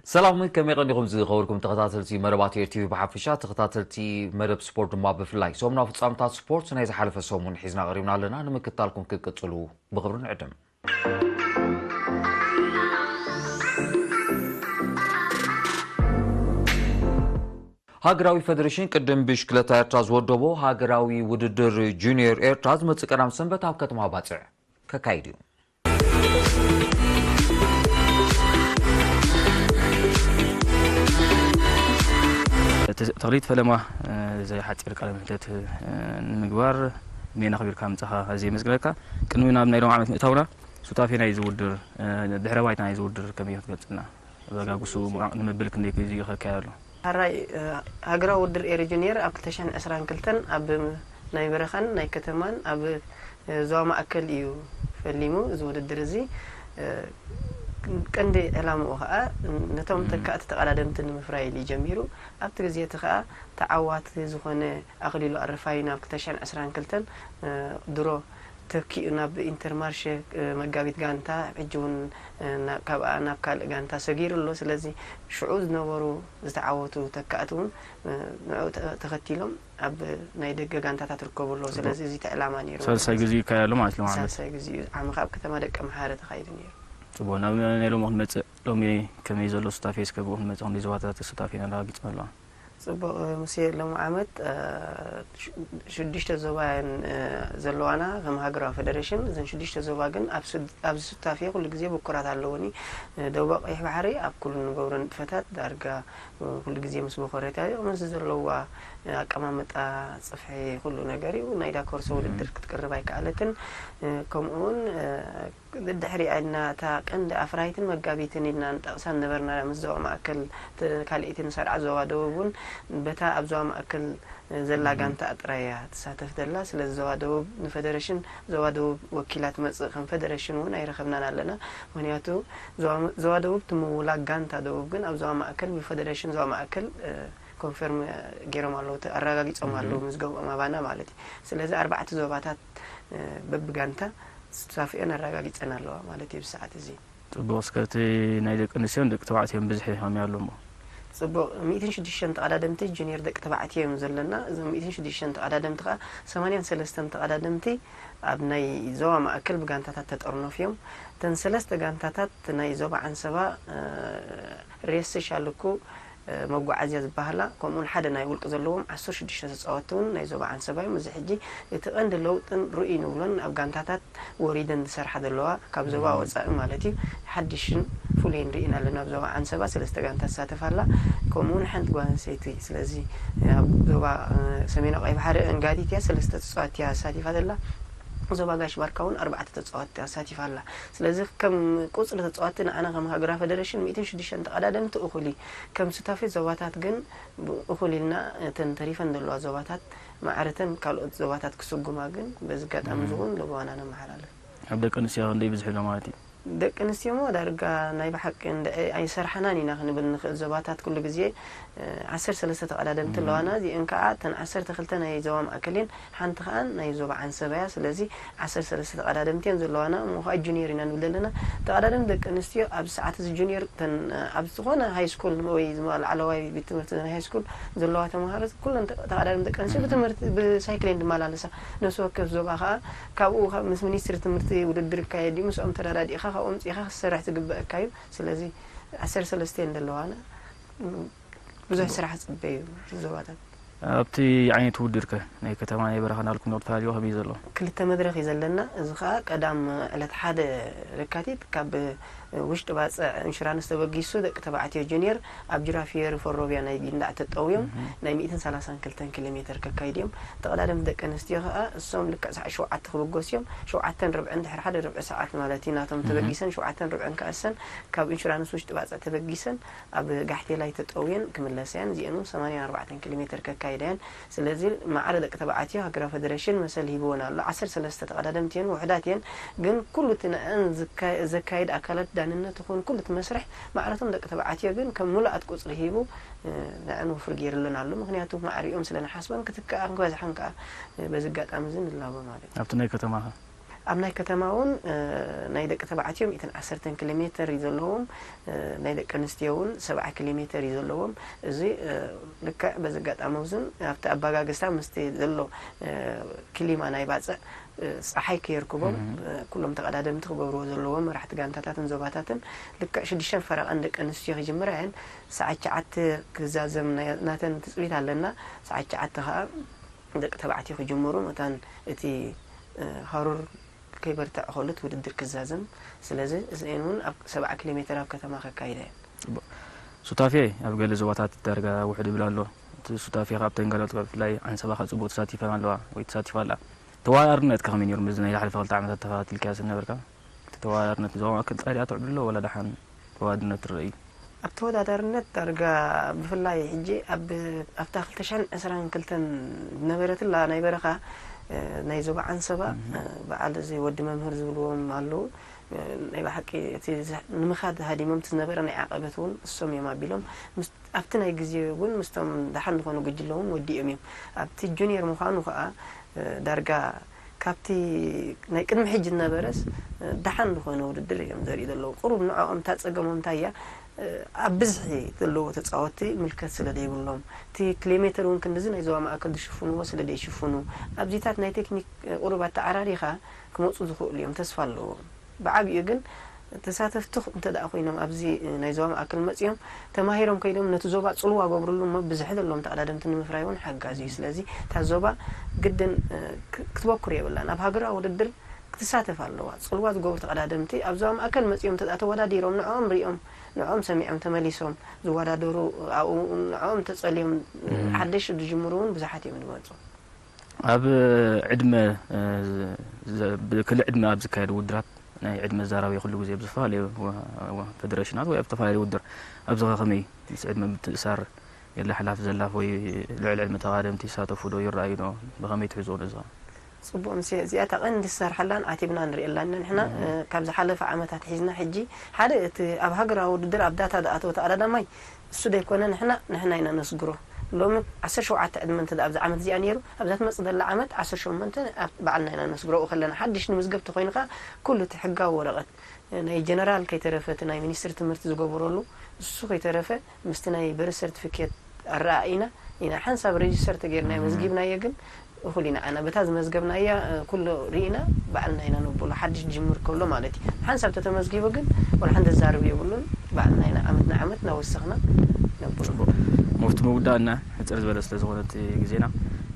ሰላም፣ ከመይ ቀኒኹም ዝኸበርኩም ተኸታተልቲ መደባት ኤር ቲቪ ብሓፈሻ፣ ተኸታተልቲ መደብ ስፖርት ድማ ብፍላይ? ሰሙናዊ ፍጻመታት ስፖርት ናይ ዝሓለፈ ሰሙን ሒዝና ቀሪብና ኣለና። ንምክትታልኩም ክትቅጽሉ ብኽብሪ ንዕድም። ሃገራዊ ፈደሬሽን ቅድም ብሽክለታ ኤርትራ ዝወደቦ ሃገራዊ ውድድር ጁኒየር ኤርትራ ዝመጽእ ቀዳም ሰንበት ኣብ ከተማ ባጽዕ ከካይድ እዩ። ተኽሊት ፈለማ፣ እዚ ሓጺር ቃለ ምሕተት ንምግባር ሜና ኣኽቢርካ ምጻኻ ኣዝየ የመስግነካ። ቅድሚ ናብ ናይ ሎም ዓመት ምእታውና፣ ሱታፌ ናይ ዝውድር፣ ድሕረ ባይታ ናይ ዝውድር ከመይ ክትገልጽልና? በጋጉሱ ምራቕ ንምብል ክንደይ ግዜ ይኸካይ ኣሎ? ሓራይ፣ ሃገራዊ ውድድር ኤሪ ጁኒየር ኣብ ክልተ ሽሕን ዕስራን ክልተን ኣብ ናይ በረኻን ናይ ከተማን ኣብ ዞባ ማእከል እዩ ፈሊሙ። እዚ ውድድር እዚ ቀንዲ ዕላምኡ ኸኣ ነቶም ተካእቲ ተቐዳደምቲ ንምፍራይ ኢሉ እዩ ጀሚሩ። ኣብቲ ግዜ እቲ ኸኣ ተዓዋቲ ዝኾነ ኣኽሊሉ ኣረፋይነ ኣብ ክልተ ሽሕን ዕስራን ክልተን ድሮ ተኪኡ ናብ ኢንተርማርሸ መጋቢት ጋንታ፣ ሕጂ እውን ካብኣ ናብ ካልእ ጋንታ ሰጊሩ ኣሎ። ስለዚ ሽዑ ዝነበሩ ዝተዓወቱ ተካእቲ እውን ንዕኡ ተኸቲሎም ኣብ ናይ ደገ ጋንታታት ይርከቡ ኣለዉ። ስለዚ እዚ እቲ ዕላማ ነይሩ። ሳልሳይ ግዜ ይካየድ ኣሎ ማለት እዩ። ሳልሳይ ግዜ እዩ። ዓሚ ካብ ከተማ ደቀ መሓረ ተኻይዱ ነይሩ። ጽቡቕ፣ ናብ ናይ ሎሚ ክንመጽእ፣ ሎሚ ከመይ ዘሎ ሱታፌ እስከ ብኡ ክንመጽእ፣ ክንደይ ዞባታት ሱታፌ ኣረጋጊጽና ኣለዋ? ጽቡቕ፣ ሙሴ፣ ሎሚ ዓመት ሽዱሽተ ዞባ እየን ዘለዋና ከም ሃገራዊ ፈደሬሽን። እዘን ሽዱሽተ ዞባ ግን ኣብዚ ሱታፌ ኩሉ ግዜ ብኩራት ኣለውኒ። ደቡብ ቀይሕ ባሕሪ ኣብ ኩሉ ንገብሮ ንጥፈታት ዳርጋ ኩሉ ግዜ ምስ በኾሬታ ምስ ዘለዋ ኣቀማምጣ ጽፍሒ ኩሉ ነገር እዩ። ናይ ዳኮርሶ ውድድር ክትቅርብ ኣይከኣለትን። ከምኡ እውን ድሕሪኣ ኢልና እታ ቀንዲ ኣፍራይትን መጋቢትን ኢልና ንጠቕሳ ነበርና ምስ ዞባ ማእከል ካልኣይቲ ንሰርዓ ዞባ ደቡብ እውን በታ ኣብ ዞባ ማእከል ዘላ ጋንታ ጥራይ እያ ትሳተፍ ዘላ። ስለዚ ዞባ ደቡብ ንፈደረሽን ዞባ ደቡብ ወኪላ ትመጽእ ከም ፈደረሽን እውን ኣይረኸብናን ኣለና። ምክንያቱ ዞባ ደቡብ ትምውላ ጋንታ ደቡብ ግን ኣብ ዞባ ማእከል ብፈደረሽን ዞባ ማእከል ኮንፈርም ገይሮም ኣለዉ፣ ኣረጋጊጾም ኣለዉ ምስ ገብኦም ኣባና ማለት እዩ። ስለዚ ኣርባዕተ ዞባታት በብጋንታ ሱታፌኣን ኣረጋጊጸን ኣለዋ ማለት እዩ ብሰዓት እዚ። ጽቡቕ፣ እስከ እቲ ናይ ደቂ ኣንስትዮን ደቂ ተባዕትዮን ብዝሒ ከመይ ኣሎ እሞ? ጽቡቕ፣ ሚእትን ሽዱሽተን ተቐዳደምቲ ጁኒየር ደቂ ተባዕትዮ እዮም ዘለና። እዞም ሚእትን ሽዱሽተን ተቐዳደምቲ ከኣ ሰማንያን ሰለስተን ተቐዳደምቲ ኣብ ናይ ዞባ ማእከል ብጋንታታት ተጠርነፉ እዮም። እተን ሰለስተ ጋንታታት ናይ ዞባ ዓንሰባ፣ ሬስ ሻልኩ፣ መጓዓዝያ ዝበሃላ፣ ከምኡውን ሓደ ናይ ውልቂ ዘለዎም ዓሰርተ ሽዱሽተ ተጻወትቲ እውን ናይ ዞባ ዓንሰባ እዮም። እዚ ሕጂ እቲ ቀንዲ ለውጥን ርኡይ ንብሎን ኣብ ጋንታታት ወሪደን ዝሰርሓ ዘለዋ፣ ካብ ዞባ ወጻኢ ማለት እዩ፣ ሓድሽን ፍሉይን ርኢና ኣለና። ኣብ ዞባ ዓንሰባ ሰለስተ ጋንታ ትሳተፍ ኣላ፣ ከምኡውን ሓንቲ ጓል ኣንስተይቲ። ስለዚ ኣብ ዞባ ሰሜናዊ ቀይ ባሕሪ ኣንጋዲት እያ፣ ሰለስተ ተጻወትቲ እያ ኣሳቲፋ ዘላ። ዞባ ጋሽ ባርካ እውን ኣርባዕተ ተጻወትቲ ኣሳቲፋ ኣላ። ስለዚ ከም ቁጽሪ ተጻወትቲ ንዓና ከም ሃገራዊ ፈደረሽን ሚእትን ሽዱሽተን ተቐዳደምቲ እኹል እዩ። ከም ሱታፌ ዞባታት ግን እኹል ኢልና እተን ተሪፈን ዘለዋ ዞባታት ማዕረተን ካልኦት ዞባታት ክስጉማ ግን በዚ ኣጋጣሚ እዚ እውን ለበዋና ነመሓላልፍ። ኣብ ደቂ ኣንስትዮ ክንደይ ይብዝሑ ኣሎ ማለት እዩ? ደቂ ኣንስትዮ እሞ ዳርጋ ናይ ብሓቂ እንድዒ ኣይሰርሓናን ኢና ክንብል ንኽእል። ዞባታት ኩሉ ግዜ ዓሰርተ ሰለስተ ተቐዳደምቲ ኣለዋና። እዚአን ከዓ እተን ዓሰርተ ክልተ ናይ ዞባ ማእከል እየን፣ ሓንቲ ከዓ ናይ ዞባ ዓንሰባ እያ። ስለዚ ዓሰርተ ሰለስተ ተቐዳደምቲ እየን ዘለዋና። እሞ ከዓ ጁኒየር ኢና ንብል ዘለና። ተቐዳደምቲ ደቂ ኣንስትዮ ኣብዚ ሰዓት እዚ ጁኒየር እተን ኣብ ዝኾነ ሃይ ስኩል ወይ ላዕለዋይ ቤት ትምህርቲ ናይ ሃይ ስኩል ዘለዋ ተምሃሮ ኩለን ተቐዳደምቲ ደቂ ኣንስትዮ ብትምህርቲ ብሳይክል እየን ዝመላለሳ። ነፍሲ ወከፍ ዞባ ከዓ ካብኡ ምስ ሚኒስትሪ ትምህርቲ ውድድር ይካየድ እዩ። ምስኦም ተረዳዲእኻ ካብኡ ኣምፂእኻ ክትሰርሕ ዝግበአካ እዩ። ስለዚ ዓሰርተ ሰለስተ እየን ዘለዋና። ብዙሕ ስራሕ ዝፅበ እዩ እቲ ዞባታት። ኣብቲ ዓይነት ውድድር ከ ናይ ከተማ ናይ በረኻ እናልኩም ዶ ተሃልይዎ ከመይ ዘሎ? ክልተ መድረኽ እዩ ዘለና። እዚ ከዓ ቀዳም ዕለት ሓደ ለካቲት ካብ ውሽጢ ባፅዕ ኢንሹራንስ ተበጊሱ ደቂ ተባዕትዮ ጁኒየር ኣብ ጅራፊየሪ ፈሮቢያ ናይ ጊንዳዕ ተጠውዮም ናይ ሚእትን ሰላሳን ክልተን ኪሎ ሜትር ከካይድ እዮም። ተቐዳደምቲ ደቂ ኣንስትዮ ከዓ እሶም ልክዕ ሰዓት ሸውዓተ ክብገሱ እዮም። ሸውዓተን ርብዕን ድሕሪ ሓደ ርብዒ ሰዓት ማለት እዩ ናቶም ተበጊሰን ሸውዓተን ርብዕን ከኣሰን ካብ ኢንሹራንስ ውሽጢ ባፅዕ ተበጊሰን ኣብ ጋሕቴላይ ተጠውየን ክምለሳ እየን። እዚአን እውን ሰማንያን ኣርባዕተን ኪሎ ሜትር ከካይዳ እየን። ስለዚ ማዕረ ደቂ ተባዕትዮ ሃገራዊ ፈደረሽን መሰል ሂብወን ኣሎ። ዓሰርተ ሰለስተ ተቐዳደምቲ እየን፣ ውሑዳት እየን። ግን ኩሉ እቲ ንዐን ዘካይድ ኣካላት ዳንነት ይኹን ኩሉ እቲ መስርሕ ማዕረቶም ደቂ ተባዕትዮ ግን ከም ምሉኣት ቁፅሪ ሂቡ ንዐን ውፉር ገይርለን ኣሎ። ምክንያቱ ማዕሪኦም ስለ ንሓስበን ክትከኣን ክበዝሓን ከዓ በዚ ኣጋጣሚ እዚ ንላቦ ማለት እዩ። ኣብቲ ናይ ከተማኻ? ኣብ ናይ ከተማ እውን ናይ ደቂ ተባዕትዮ ሚእትን ዓሰርተን ኪሎ ሜተር እዩ ዘለዎም። ናይ ደቂ ኣንስትዮ እውን ሰብዓ ኪሎ ሜተር እዩ ዘለዎም። እዚ ልክዕ በዚ ኣጋጣሚ እውን ኣብቲ ኣባጋግሳ ምስቲ ዘሎ ክሊማ ናይ ባፅዕ ፀሓይ ከየርክቦም ኩሎም ተቐዳደምቲ ክገብርዎ ዘለዎም መራሕቲ ጋንታታትን ዞባታትን ልክዕ ሽዱሽተን ፈረቓን ደቂ ኣንስትዮ ክጅምራ እየን። ሰዓት ትሽዓተ ክዛዘም ናተን ትፅቢት ኣለና። ሰዓት ትሽዓተ ከዓ ደቂ ተባዕትዮ ክጅምሩ መታን እቲ ሃሩር ከይበርትዕ ከሎ እቲ ውድድር ክዛዘም። ስለዚ እዚአን እውን ኣብ ሰብዓ ኪሎ ሜተር ኣብ ከተማ ከካይዳ እየን። ጽቡቕ። ሱታፌ ኣብ ገለ ዞባታት ዳርጋ ውሕድ ይብል ኣሎ። እቲ ሱታፌ ካብተን ካልኦት ብፍላይ ዓንሰባ ከኣ ጽቡቕ ተሳቲፈን ኣለዋ ወይ ተሳቲፋ ኣላ። ተወዳዳርነት ከ ከመይ ነይሩ? ምስዚ ናይ ዝሓለፈ ክልተ ዓመታት ተኸታቲልካዮ ስለ ነበርካ፣ እቲ ተወዳዳርነት ዞባ ማእከል ጥራይ ድኣ ትውዕል ኣሎ ወላ ደሓን ተወዳዳርነት ትረአ እዩ? ኣብ ተወዳዳርነት ዳርጋ ብፍላይ ሕጂ ኣብ ኣብታ ክልተ ሽሕን ዕስራን ክልተን ዝነበረትላ ናይ በረኻ ናይ ዞባ ዓንሰባ በዓል እዚ ወዲ መምህር ዝብልዎም ኣለዉ። ናይ ብሓቂ እቲ ንምኻድ ሃዲሞም እቲ ዝነበረ ናይ ዓቐበት እውን እሶም እዮም ኣቢሎም። ኣብቲ ናይ ግዜ እውን ምስቶም ደሓን ዝኾኑ ጉጅለ እውን ወዲኦም እዮም። ኣብቲ ጁኒየር ምዃኑ ከዓ ዳርጋ ካብቲ ናይ ቅድሚ ሕጂ ዝነበረስ ደሓን ዝኾነ ውድድር እዮም ዘርኢ ዘለዉ። ቁሩብ ንዕኦም እታ ጸገሞም እንታይ እያ? ኣብ ብዝሒ ዘለዎ ተጻወትቲ ምልከት ስለ ዘይብሎም፣ እቲ ኪሎ ሜተር እውን ክንድዚ ናይ ዞባ ማእከል ዝሽፍንዎ ስለ ዘይሽፍኑ፣ ኣብዚታት ናይ ቴክኒክ ቁሩብ ኣተዓራሪኻ ክመጹ ዝኽእሉ እዮም፣ ተስፋ ኣለዎም። ብዓቢኡ ግን ተሳተፍቲ እንተ ደኣ ኮይኖም ኣብዚ ናይ ዞባ ማእከል መጺኦም ተማሂሮም ከይዶም ነቲ ዞባ ጽልዋ ገብርሉ እሞ ብዝሒ ዘለዎም ተቐዳደምቲ ንምፍራይ እውን ሓጋዚ እዩ። ስለዚ እታ ዞባ ግድን ክትበኩር የብላን። ኣብ ሃገራዊ ውድድር ክትሳተፍ ኣለዋ። ጽልዋ ዝገብሩ ተቐዳደምቲ ኣብ ዞባ ማእከል መጺኦም እንተ ደኣ ተወዳዲሮም ንዕኦም ሪኦም ንዕኦም ሰሚዖም ተመሊሶም ዝወዳደሩ ኣብኡ ንዕኦም ተጸልዮም ሓደሽ ዝጅምሩ እውን ብዙሓት እዮም ዝመጹ። ኣብ ዕድመ ብክሊ ዕድመ ኣብ ዝካየዱ ውድራት ናይ ዕድመ ዛራዊ ኩሉ ግዜ ኣብ ዝተፈላለዩ ፈደረሽናት ወይ ኣብ ዝተፈላለዩ ውድር ኣብዚ ከ ከመይ ምስ ዕድመ ምትእሳር የለ ሓላፍ ዘላፍ ወይ ልዕሊ ዕድመ ተቓደምቲ ይሳተፉ ዶ ይረኣዩ ዶ? ብኸመይ ትሕዝዎ ነዚ? ጽቡቕ ምስ እዚኣ እታ ቀንዲ ዝሰርሓላን ዓቲብና ንርእየላን ኢና ንሕና ካብ ዝሓለፈ ዓመታት ሒዝና ሕጂ ሓደ እቲ ኣብ ሃገራዊ ውድድር ኣብ ዳታ ዝኣተወ ተቐዳዳማይ እሱ ደይኮነ ንሕና ንሕና ኢና ነስግሮ። ሎሚ ዓሰርተ ሸውዓተ ዕድመ እንተ ኣብዚ ዓመት እዚኣ ነይሩ ኣብዛ ትመጽእ ዘላ ዓመት ዓሰርተ ሸሞንተ ባዕልና ኢና ነስግሮ። ኣብኡ ከለና ሓድሽ ንምዝገብ ተኾይኑ ከኣ ኩሉ እቲ ሕጋዊ ወረቐት ናይ ጀነራል ከይተረፈ እቲ ናይ ሚኒስትሪ ትምህርቲ ዝገበረሉ እሱ ከይተረፈ ምስቲ ናይ በርዝ ሰርቲፊኬት ኣረኣኢና ኢና ሓንሳብ ሬጅስተር ተገይርና መዝጊብናዮ። ግን እኹል ኢና ኣና በታ ዝመዝገብናያ ኩሉ ርኢና ባዕልና ኢና ነብሎ ሓድሽ ዝጅምር ከሎ ማለት እዩ። ሓንሳብ ተተመዝጊቡ ግን ወላ ሓንቲ ዘዛርብ የብሉን። ባዕልና ኢና ዓመት ንዓመት እናወሰኽና ነብሎ። ጽቡቕ። መፍቲ ምውዳእና ሕጽር ዝበለ ስለ ዝኾነት ግዜና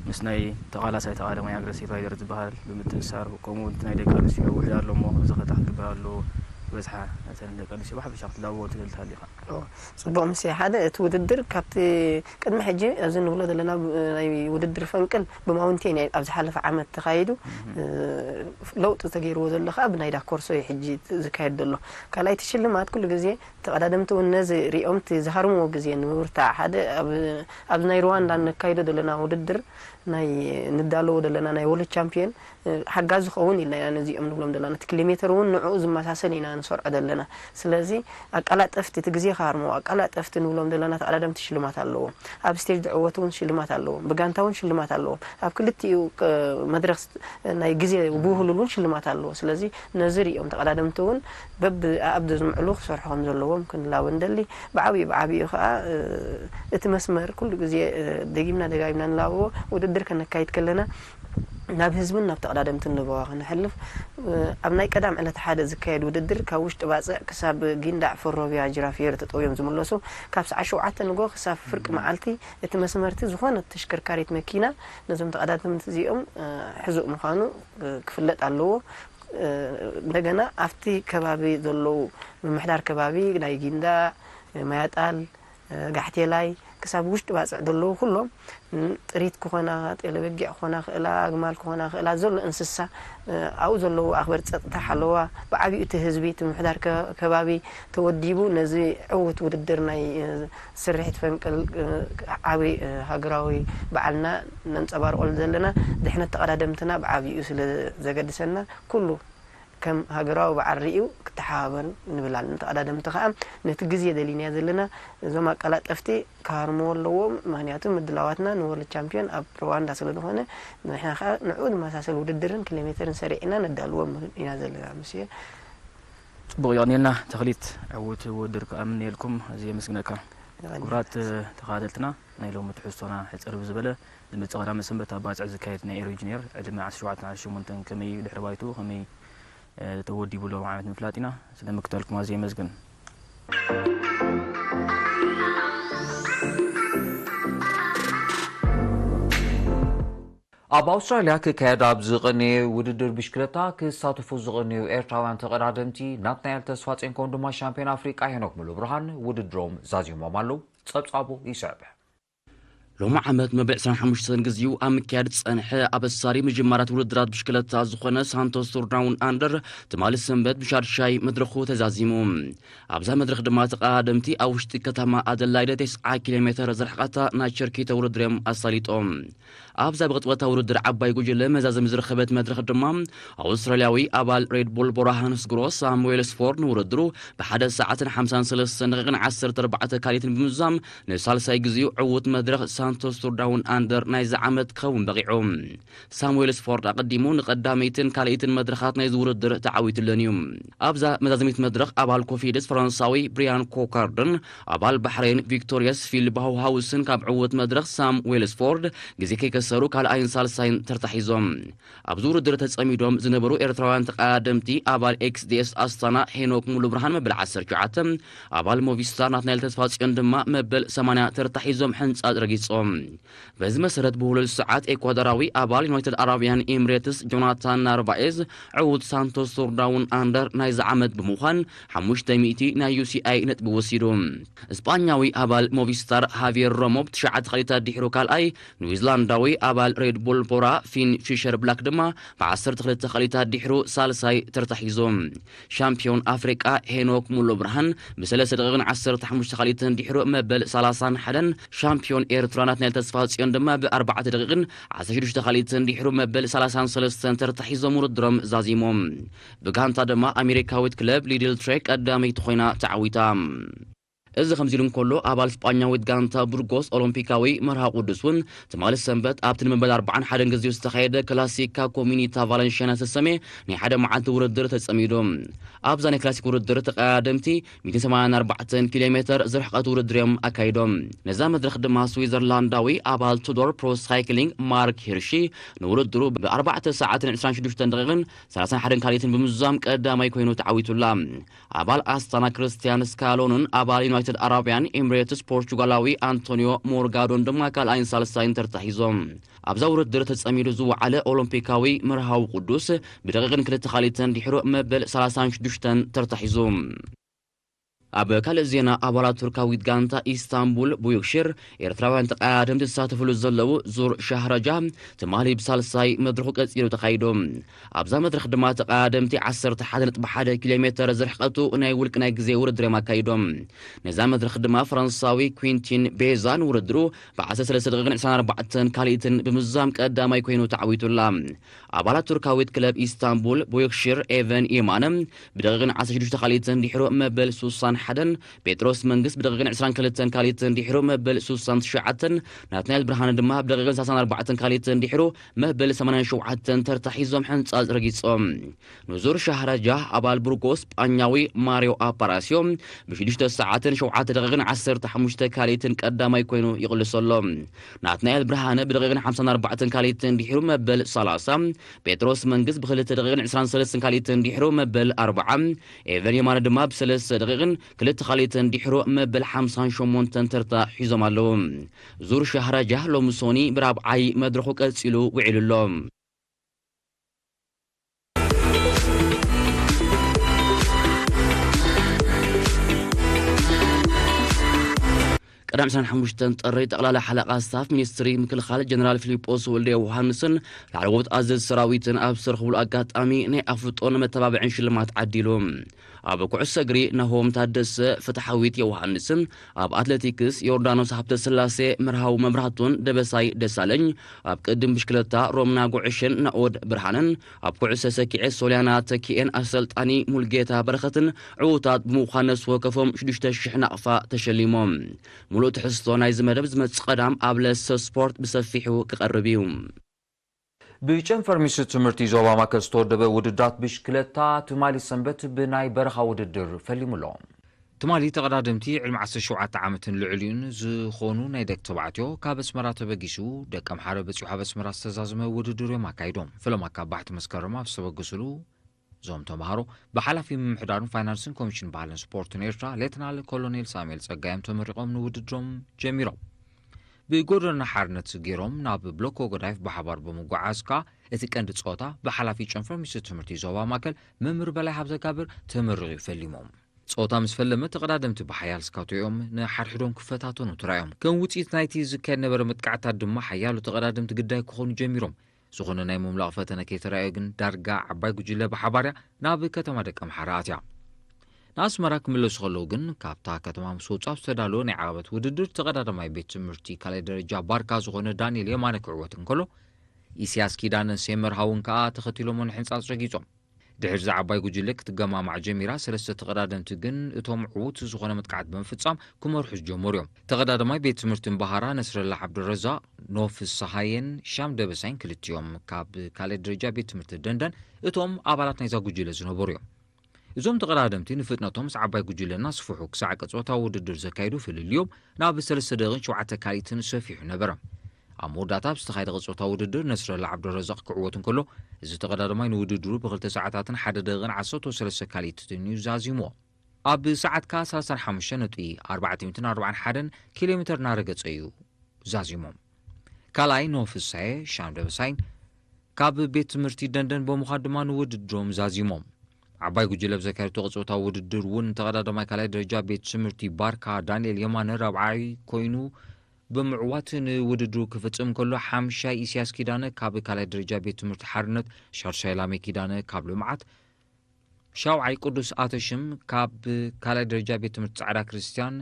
ምስ ናይ ተቓላሳይ ተቓዳማይ ኣግረሲቭ ራይደር ዝበሃል ብምትእሳር ከምኡ እቲ ናይ ደቂ ኣንስትዮ ውሕድ ኣሎ እሞ እዚ ከታ ክግበር ኣለዎ ዝበዝሓ እተን ደቂ ኣንስትዮ ብሓፈሻ ክትላበዎ ትደሊ ተሃሊኻ? ጽቡቕ ምስ ሓደ እቲ ውድድር ካብቲ ቅድሚ ሕጂ ኣብዚ ንብሎ ዘለና ናይ ውድድር ፈንቅል ብማውንቴን ኣብ ዝሓለፈ ዓመት ተኻይዱ ለውጢ ተገይርዎ ዘሎ ከዓ ብናይ ዳኮርሶ እዩ ሕጂ ዝካየድ ዘሎ። ካልኣይቲ ሽልማት ኩሉ ግዜ ተቐዳደምቲ እውን ነዚ ሪኦም እቲ ዝሃርምዎ ግዜ ንምብርታዕ ሓደ ኣብዚ ናይ ሩዋንዳ ነካይዶ ዘለና ውድድር ናይ ንዳለዎ ዘለና ናይ ወርልድ ቻምፒዮን ሓጋዚ ዝኸውን ኢልና ኢና ነዚኦም ንብሎም ዘለና እቲ ኪሎ ሜተር እውን ንዕኡ ዝመሳሰል ኢና ንሰርዖ ዘለና። ስለዚ ኣቀላጠፍቲ እቲ ግዜ ክሃርምዎ ኣቀላጠፍቲ ንብሎም ዘለና ተቐዳደምቲ ሽልማት ኣለዎም። ኣብ ስቴጅ ዝዕወቱ እውን ሽልማት ኣለዎም። ብጋንታ እውን ሽልማት ኣለዎም። ኣብ ክልቲኡ መድረኽ ናይ ግዜ ብውህሉል እውን ሽልማት ኣለዎ። ስለዚ ነዚ ሪኦም ተቐዳደምቲ እውን በብ ኣኣብ ዘዝምዕሉ ክሰርሑ ከም ዘለዎም ክንላቦ ንደሊ። ብዓብዩ ብዓብዩ ከዓ እቲ መስመር ኩሉ ግዜ ደጊምና ደጋጊምና ንላበዎ ውድድር ከነካይድ ከለና ናብ ህዝብን ናብ ተቐዳደምትን ለበዋ ከነሕልፍ ኣብ ናይ ቀዳም ዕለት ሓደ ዝካየድ ውድድር ካብ ውሽጢ ባፅዕ ክሳብ ጊንዳዕ ፈሮብያ ጅራፍየር ተጠውዮም ዝምለሱ ካብ ሰዓት ሸውዓተ ንጎ ክሳብ ፍርቂ መዓልቲ እቲ መስመርቲ ዝኾነ ተሽከርካሪት መኪና ነዞም ተቐዳደምቲ እዚኦም ሕዙእ ምዃኑ ክፍለጥ ኣለዎ። እንደገና ኣብቲ ከባቢ ዘለዉ ምምሕዳር ከባቢ ናይ ጊንዳዕ፣ ማያጣል፣ ጋሕቴላይ ክሳብ ውሽጢ ባፅዕ ዘለዉ ኩሎም ጥሪት ክኾና ጤለበጊዕ ክኾና ክእላ ኣግማል ክኾና ክእላ ዘሎ እንስሳ ኣብኡ ዘለዉ ኣኽበር ፀጥታ ሓለዋ ብዓብዩ እቲ ህዝቢ እቲ ምምሕዳር ከባቢ ተወዲቡ ነዚ ዕውት ውድድር ናይ ስርሒት ፈንቅል ዓብይ ሃገራዊ በዓልና ነንፀባርቐሉ ዘለና ድሕነት ተቐዳደምትና ብዓብዩ ስለ ዘገድሰና ኩሉ ከም ሃገራዊ በዓል ርእዩ ክተሓባበር ንብል ኣለና። ተቐዳደምቲ ከኣ ነቲ ግዜ ደሊናዮ ዘለና፣ እዞም ኣቀላጠፍቲ ክሃርምዎ ኣለዎም። ምኽንያቱ ምድላዋትና ንወርልድ ቻምፒዮን ኣብ ሩዋንዳ ስለ ዝኾነ፣ ንሕና ከኣ ንዕኡ ዝመሳሰል ውድድርን ኪሎ ሜተርን ሰሪዕና ነዳልዎም ኢና ዘለና። ምስ ጽቡቕ፣ የቐንየልና ተኽሊት። ዕዉት ውድድር ከኣ ምንየልኩም፣ እዚ የመስግነካ። ክቡራት ተኸታተልትና፣ ናይ ሎሚ ትሕዝቶና ሕጽር ብዝበለ፣ ዝመጽእ ቀዳመ ሰንበት ኣብ ባጽዕ ዝካየድ ናይ ኤሮ ኢንጂነር ዕድመ ዓሰርተ ሸውዓተ ዓሰርተ ሸሞንተ ከመይ እዩ፣ ድሕሪ ባይትኡ ከመይ ተወዲቡ ኣሎ ዓመት ምፍላጥ ኢና። ስለ ምክታልኩም ኣዝየ የመስግን። ኣብ ኣውስትራልያ ክካየድ ኣብ ዝቐነየ ውድድር ብሽክለታ ክሳተፉ ዝቐነዩ ኤርትራውያን ተቐዳደምቲ ናትናኤል ተስፋጼንኮን ድማ ሻምፒዮን ኣፍሪቃ ሄኖክ ሙሉብርሃን ውድድሮም ዛዚሞም ኣለዉ። ጸብጻቡ ይስዕብ። ሎሚ ዓመት መበል ዕስራን ሓሙሽተን ግዜኡ ኣብ ምክያድ ዝጸንሐ ኣበሳሪ ምጅማራት ውድድራት ብሽክለታ ዝኾነ ሳንቶስ ቱር ዳውን ኣንደር ትማሊ ሰንበት ብሻድሻይ መድረኹ ተዛዚሙ። ኣብዛ መድረኽ ድማ ተቐዳደምቲ ኣብ ውሽጢ ከተማ ኣደላይደ ተስዓ ኪሎ ሜተር ዝረሕቐታ ናይ ቸርኪተ ውድድር እዮም ኣሳሊጦም። ኣብዛ ብቕጽበታ ውድድር ዓባይ ጉጅለ መዛዘሚ ዝረኸበት መድረኽ ድማ ኣውስትራልያዊ ኣባል ሬድ ቡል ቦራ ሃንስ ግሮስ ሳሙኤል ስፎርድ ንውድድሩ ብሓደ ሰዓትን ሓምሳን ሰለስተን ደቂቕን ዓሰርተ ኣርባዕተ ካልኢትን ብምዛም ንሳልሳይ ግዜኡ ዕዉት መድረኽ ሳንቶስ ቱር ዳውን ኣንደር ናይዚ ዓመት ክኸውን በቒዑ። ሳሙኤል ስፎርድ ኣቐዲሙ ንቐዳመይትን ካልኣይትን መድረኻት ናይዚ ውድድር ተዓዊቱለን እዩ። ኣብዛ መዛዘሚት መድረኽ ኣባል ኮፊድስ ፈረንሳዊ ብሪያን ኮካርድን ኣባል ባሕሬን ቪክቶርየስ ፊል ባውሃውስን ካብ ዕዉት መድረኽ ሳም ዌልስፎርድ ግዜ ከይከሰሩ ካልኣይን ሳልሳይን ተርታ ሒዞም። ኣብዚ ውድድር ተጸሚዶም ዝነበሩ ኤርትራውያን ተቐዳደምቲ ኣባል ኤክስዲኤስ ኣስታና ሄኖክ ሙሉብርሃን መበል ዓሰርተ ሸውዓተ፣ ኣባል ሞቪስታር ናትናኤል ተስፋጽዮን ድማ መበል ሰማንያ ተርታ ሒዞም ሕንጻጽ ረጊጾም። በዚ መሰረት ብውሉል ሰዓት ኤኳዶራዊ ኣባል ዩናይትድ ኣረብያን ኤምሬትስ ጆናታን ናርቫኤዝ ዕዉት ሳንቶስ ቱር ዳውን ኣንደር ናይዚ ዓመት ብምዃን ሓሙሽተ ሚእቲ ናይ ዩሲኣይ ነጥቢ ወሲዱ። ስጳኛዊ ኣባል ሞቪስታር ሃቪየር ሮሞ ብትሽዓተ ካልኢታት ድሕሩ ካልኣይ፣ ኒውዚላንዳዊ ኣባል ሬድ ቡል ቦራ ፊን ፊሸር ብላክ ድማ ብዓሰርተ ክልተ ካልኢታት ድሕሩ ሳልሳይ ተርታ ሒዞም። ሻምፒዮን ኣፍሪቃ ሄኖክ ሙሉ ብርሃን ብሰለስተ ደቂቕን ዓሰርተ ሓሙሽተ ካልኢትን ድሕሩ መበል ሰላሳን ሓደን፣ ሻምፒዮን ኤርትራ ናትናኤል ተስፋጽዮን ድማ ብኣርባዕተ ደቂቕን ዓሰርተ ሽዱሽተ ካልኢትን ድሕሩ መበል ሰላሳን ሰለስተን ተርታ ሒዞም ውድድሮም ዛዚሞም። ብጋንታ ድማ ኣሜሪካዊት ክለብ ሊድል ትሬክ ቀዳመይቲ ኮይና ተዓዊታ። እዚ ከምዚ ኢሉ እንከሎ፣ ኣባል ስጳኛዊት ጋንታ ቡርጎስ ኦሎምፒካዊ መርሃ ቅዱስ እውን ትማሊ ሰንበት ኣብቲ ንመበል ኣርባዓን ሓደን ግዜኡ ዝተኻየደ ክላሲካ ኮሚኒታ ቫለንሽያና ዝተሰምየ ናይ ሓደ መዓልቲ ውድድር ተጸሚዱ። ኣብዛ ናይ ክላሲክ ውድድር ተቐዳደምቲ ሚእትን ሰማንያን ኣርባዕተን ኪሎ ሜተር ዝርሕቐት ውድድር እዮም ኣካይዶም። ነዛ መድረኽ ድማ ስዊዘርላንዳዊ ኣባል ቱዶር ፕሮ ሳይክሊንግ ማርክ ሂርሺ ንውድድሩ ብኣርባዕተ ሰዓትን ዕስራን ሽዱሽተን ደቂቕን ሰላሳን ሓደን ካልኢትን ብምዝዛም ቀዳማይ ኮይኑ ተዓዊቱላ። ኣባል ኣስታና ክርስቲያን ስካሎንን ኣባል ዩናይትድ ኣረብያን ኤምሬትስ ፖርቹጋላዊ ኣንቶኒዮ ሞርጋዶን ድማ ካልኣይን ሳልሳይን ተርታ ሒዞም። ኣብዛ ውድድር ተጸሚዱ ዝወዓለ ኦሎምፒካዊ መርሃዊ ቅዱስ ብደቂቕን ክልተ ካልኢትን ድሕሩ መበል ሰላሳን ሽዱሽተን ተርታ ሒዙ። ኣብ ካልእ ዜና፣ ኣባላት ቱርካዊት ጋንታ ኢስታንቡል ቡዩክሽር ኤርትራውያን ተቐዳደምቲ ዝሳተፍሉ ዘለዉ ዙር ሻህረጃ ትማሊ ብሳልሳይ መድረኹ ቀጺሉ ተኻይዱ። ኣብዛ መድረኽ ድማ ተቐዳደምቲ ዓሰርተ ሓደ ነጥቢ ሓደ ኪሎ ሜተር ዝርሕቐቱ ናይ ውልቂ ናይ ግዜ ውድድር እዮም ኣካይዶም። ነዛ መድረኽ ድማ ፈረንሳዊ ኩንቲን ቤዛ ንውድድሩ ብዓሰርተ ሰለስተ ደቂቕን ዕስራን ኣርባዕተን ካልኢትን ብምዝዛም ቀዳማይ ኮይኑ ተዓዊቱላ። ኣባላት ቱርካዊት ክለብ ኢስታንቡል ቡዩክሽር ኤቨን የማነ ብደቂቕን ዓሰርተ ሽዱሽተ ካልኢትን ድሕሩ መበል ሱሳን ሓደን፣ ጴጥሮስ መንግስ ብደቂቕን ዕስራን ክልተን ካልኢትን ድሕሩ መበል ሱሳን ትሽዓተን፣ ናትናኤል ብርሃነ ድማ ብደቂቕን ሰላሳን ኣርባዕተን ካልኢትን ድሕሩ መበል ሰማንያን ሸውዓተን ተርታ ሒዞም ሕንጻጽ ረጊጾም። ንዙር ሻህረጃ ኣባል ብርጎ ስጳኛዊ ማሪዮ ኣፓራሲዮ ብሽዱሽተ ሰዓትን ሸውዓተ ደቂቕን ዓሰርተ ሓሙሽተ ካልኢትን ቀዳማይ ኮይኑ ይቕልሶ ኣሎ። ናትናኤል ብርሃነ ብደቂቕን ሓምሳን ኣርባዕተን ካልኢትን ድሕሩ መበል ሰላሳ፣ ጴጥሮስ መንግስ ብክልተ ደቂቕን ዕስራን ሰለስተን ካልኢትን ድሕሩ መበል ኣርብዓ፣ ኤቨን የማነ ድማ ብሰለስተ ደቂቕን ክልተ ካልኢትን ድሕሩ መበል ሓምሳን ሸሞንተን ተርታ ሒዞም ኣለዉ። ዙር ሻህራጃ ሎሚ ሶኒ ብራብዓይ መድረኹ ቀጺሉ ውዒሉ ኣሎ። ቀዳም ዕስራን ሓሙሽተን ጥሪ ጠቕላላ ሓለቓ ስታፍ ሚኒስትሪ ምክልኻል ጀነራል ፊሊጶስ ወልደ ዮሃንስን ላዕለዎት ኣዘዝ ሰራዊትን ኣብ ዝተረኽቡሉ ኣጋጣሚ ናይ ኣፍልጦን መተባብዕን ሽልማት ዓዲሉ። ኣብ ኩዕሶ እግሪ ናሆም ታደሰ፣ ፍትሓዊት ዮውሃንስን፣ ኣብ ኣትሌቲክስ ዮርዳኖስ ሃብተስላሴ፣ መርሃዊ መብራህቱን ደበሳይ ደሳለኝ፣ ኣብ ቅድም ብሽክለታ ሮምና ጉዕሽን ናኦድ ብርሃንን፣ ኣብ ኩዕሶ ሰኪዔ ሶልያና ተኪኤን ኣሰልጣኒ ሙልጌታ በረኸትን ዕዉታት ብምዃን ነፍሲ ወከፎም ሽዱሽተ ሽሕ ናቕፋ ተሸሊሞም። ሙሉእ ትሕዝቶ ናይዚ መደብ ዝመጽእ ቀዳም ኣብ ለሰ ስፖርት ብሰፊሑ ክቐርብ እዩ። ብጨንፈር ሚኒስትሪ ትምህርቲ ዞባ ማእከል ዝተወደበ ውድድራት ብሽክለታ ትማሊ ሰንበት ብናይ በረኻ ውድድር ፈሊሙ ኣሎ። ትማሊ ተቐዳደምቲ ዕድመ ዓሰርተ ሸውዓተ ዓመትን ልዕሊኡን ዝኾኑ ናይ ደቂ ተባዕትዮ ካብ ኣስመራ ተበጊሱ ደቂ ኣምሓረ በጺሑ ኣብ ኣስመራ ዝተዛዘመ ውድድር እዮም ኣካይዶም። ፈለማ ካብ ባሕቲ መስከረም ኣብ ዝተበገስሉ እዞም ተምሃሮ ብሓላፊ ምምሕዳርን ፋይናንስን ኮሚሽን ባህልን ስፖርትን ኤርትራ ሌተናል ኮሎኔል ሳሙኤል ጸጋዮም ተመሪቖም ንውድድሮም ጀሚሮም። ብጎደና ሓርነት ገይሮም ናብ ብሎኮ ጎዳይፍ ብሓባር ብምጉዓዝ ከኣ እቲ ቀንዲ ጸወታ ብሓላፊ ጨንፈር ሚኒስትሪ ትምህርቲ ዞባ ማእከል መምህር በላይ ሃብተጋብር ተመሪቑ ፈሊሞም። ጸወታ ምስ ፈለመ ተቐዳደምቲ ብሓያል ስካቶ እዮም ንሓድሕዶም ክፈታተኑ ተራእዮም። ከም ውጽኢት ናይቲ ዝካየድ ነበረ መጥቃዕታት ድማ ሓያሎ ተቐዳደምቲ ግዳይ ክኾኑ ጀሚሮም። ዝኾነ ናይ ምምላቕ ፈተነ ከይተራእዮ ግን ዳርጋ ዓባይ ጉጅለ ብሓባር እያ ናብ ከተማ ደቀምሓረ ኣትያ። ንኣስመራ ክምለሱ ከለዉ ግን ካብታ ከተማ ምስ ወጹ ኣብ ዝተዳለወ ናይ ዓቐበት ውድድር ተቐዳዳማይ ቤት ትምህርቲ ካልኣይ ደረጃ ባርካ ዝኾነ ዳንኤል የማነ ክዕወት እንከሎ ኢስያስ ኪዳነን ሴመር ሃውን ከኣ ተኸቲሎሞ ንሕንጻጽ ረጊጾም። ድሕሪ እዛ ዓባይ ጉጅለ ክትገማማዕ ጀሚራ ሰለስተ ተቐዳደምቲ ግን እቶም ዕዉት ዝኾነ መጥቃዕት ብምፍጻም ክመርሑ ዝጀመሩ እዮም። ተቐዳዳማይ ቤት ትምህርቲ እምባሃራ ነስረላ ዓብዱረዛቕ፣ ኖህ ፍስሃየን ሻም ደበሳይን ክልቲኦም ካብ ካልኣይ ደረጃ ቤት ትምህርቲ ደንደን እቶም ኣባላት ናይዛ ጉጅለ ዝነበሩ እዮም። እዞም ተቐዳደምቲ ንፍጥነቶም ምስ ዓባይ ጉጅለ እናስፍሑ ክሳዕ ቀጽበታዊ ውድድር ዘካይዱ ፍልልዮም ናብ ሰለስተ ደቂቕን ሸውዓተ ካልኢትን ሰፊሑ ነበረ። ኣብ መወዳእታ ኣብ ዝተኻየደ ቅጽበታዊ ውድድር ነስረላ ዓብዱረዛቕ ክዕወት እንከሎ፣ እዚ ተቐዳዳማይ ንውድድሩ ብክልተ ሰዓታትን ሓደ ደቂቕን ዓሰርተ ሰለስተ ካልኢትን እዩ ዛዚምዎ። ኣብ ሰዓት ከኣ ሰላሳን ሓሙሽተ ነጥቢ ኣርባዕተ ሚእትን ኣርባዓን ሓደን ኪሎ ሜተር እናረገጸ እዩ ዛዚሞም። ካልኣይ ኖህ ፍሳየ፣ ሻም ደበሳይን ካብ ቤት ትምህርቲ ደንደን ብምዃን ድማ ንውድድሮም ዛዚሞም። ዓባይ ጉጅለ ኣብ ዘካየደቶ ቅጽበታዊ ውድድር እውን ተቐዳዳማይ ካልኣይ ደረጃ ቤት ትምህርቲ ባርካ ዳንኤል የማነ ራብዓይ ኮይኑ ብምዕዋት ንውድድሩ ክፍጽም ከሎ፣ ሓምሻይ ኢስያስ ኪዳነ ካብ ካልኣይ ደረጃ ቤት ትምህርቲ ሓርነት፣ ሻድሻይ ላሜ ኪዳነ ካብ ልምዓት፣ ሻውዓይ ቅዱስ ኣተሽም ካብ ካልኣይ ደረጃ ቤት ትምህርቲ ጻዕዳ ክርስትያን፣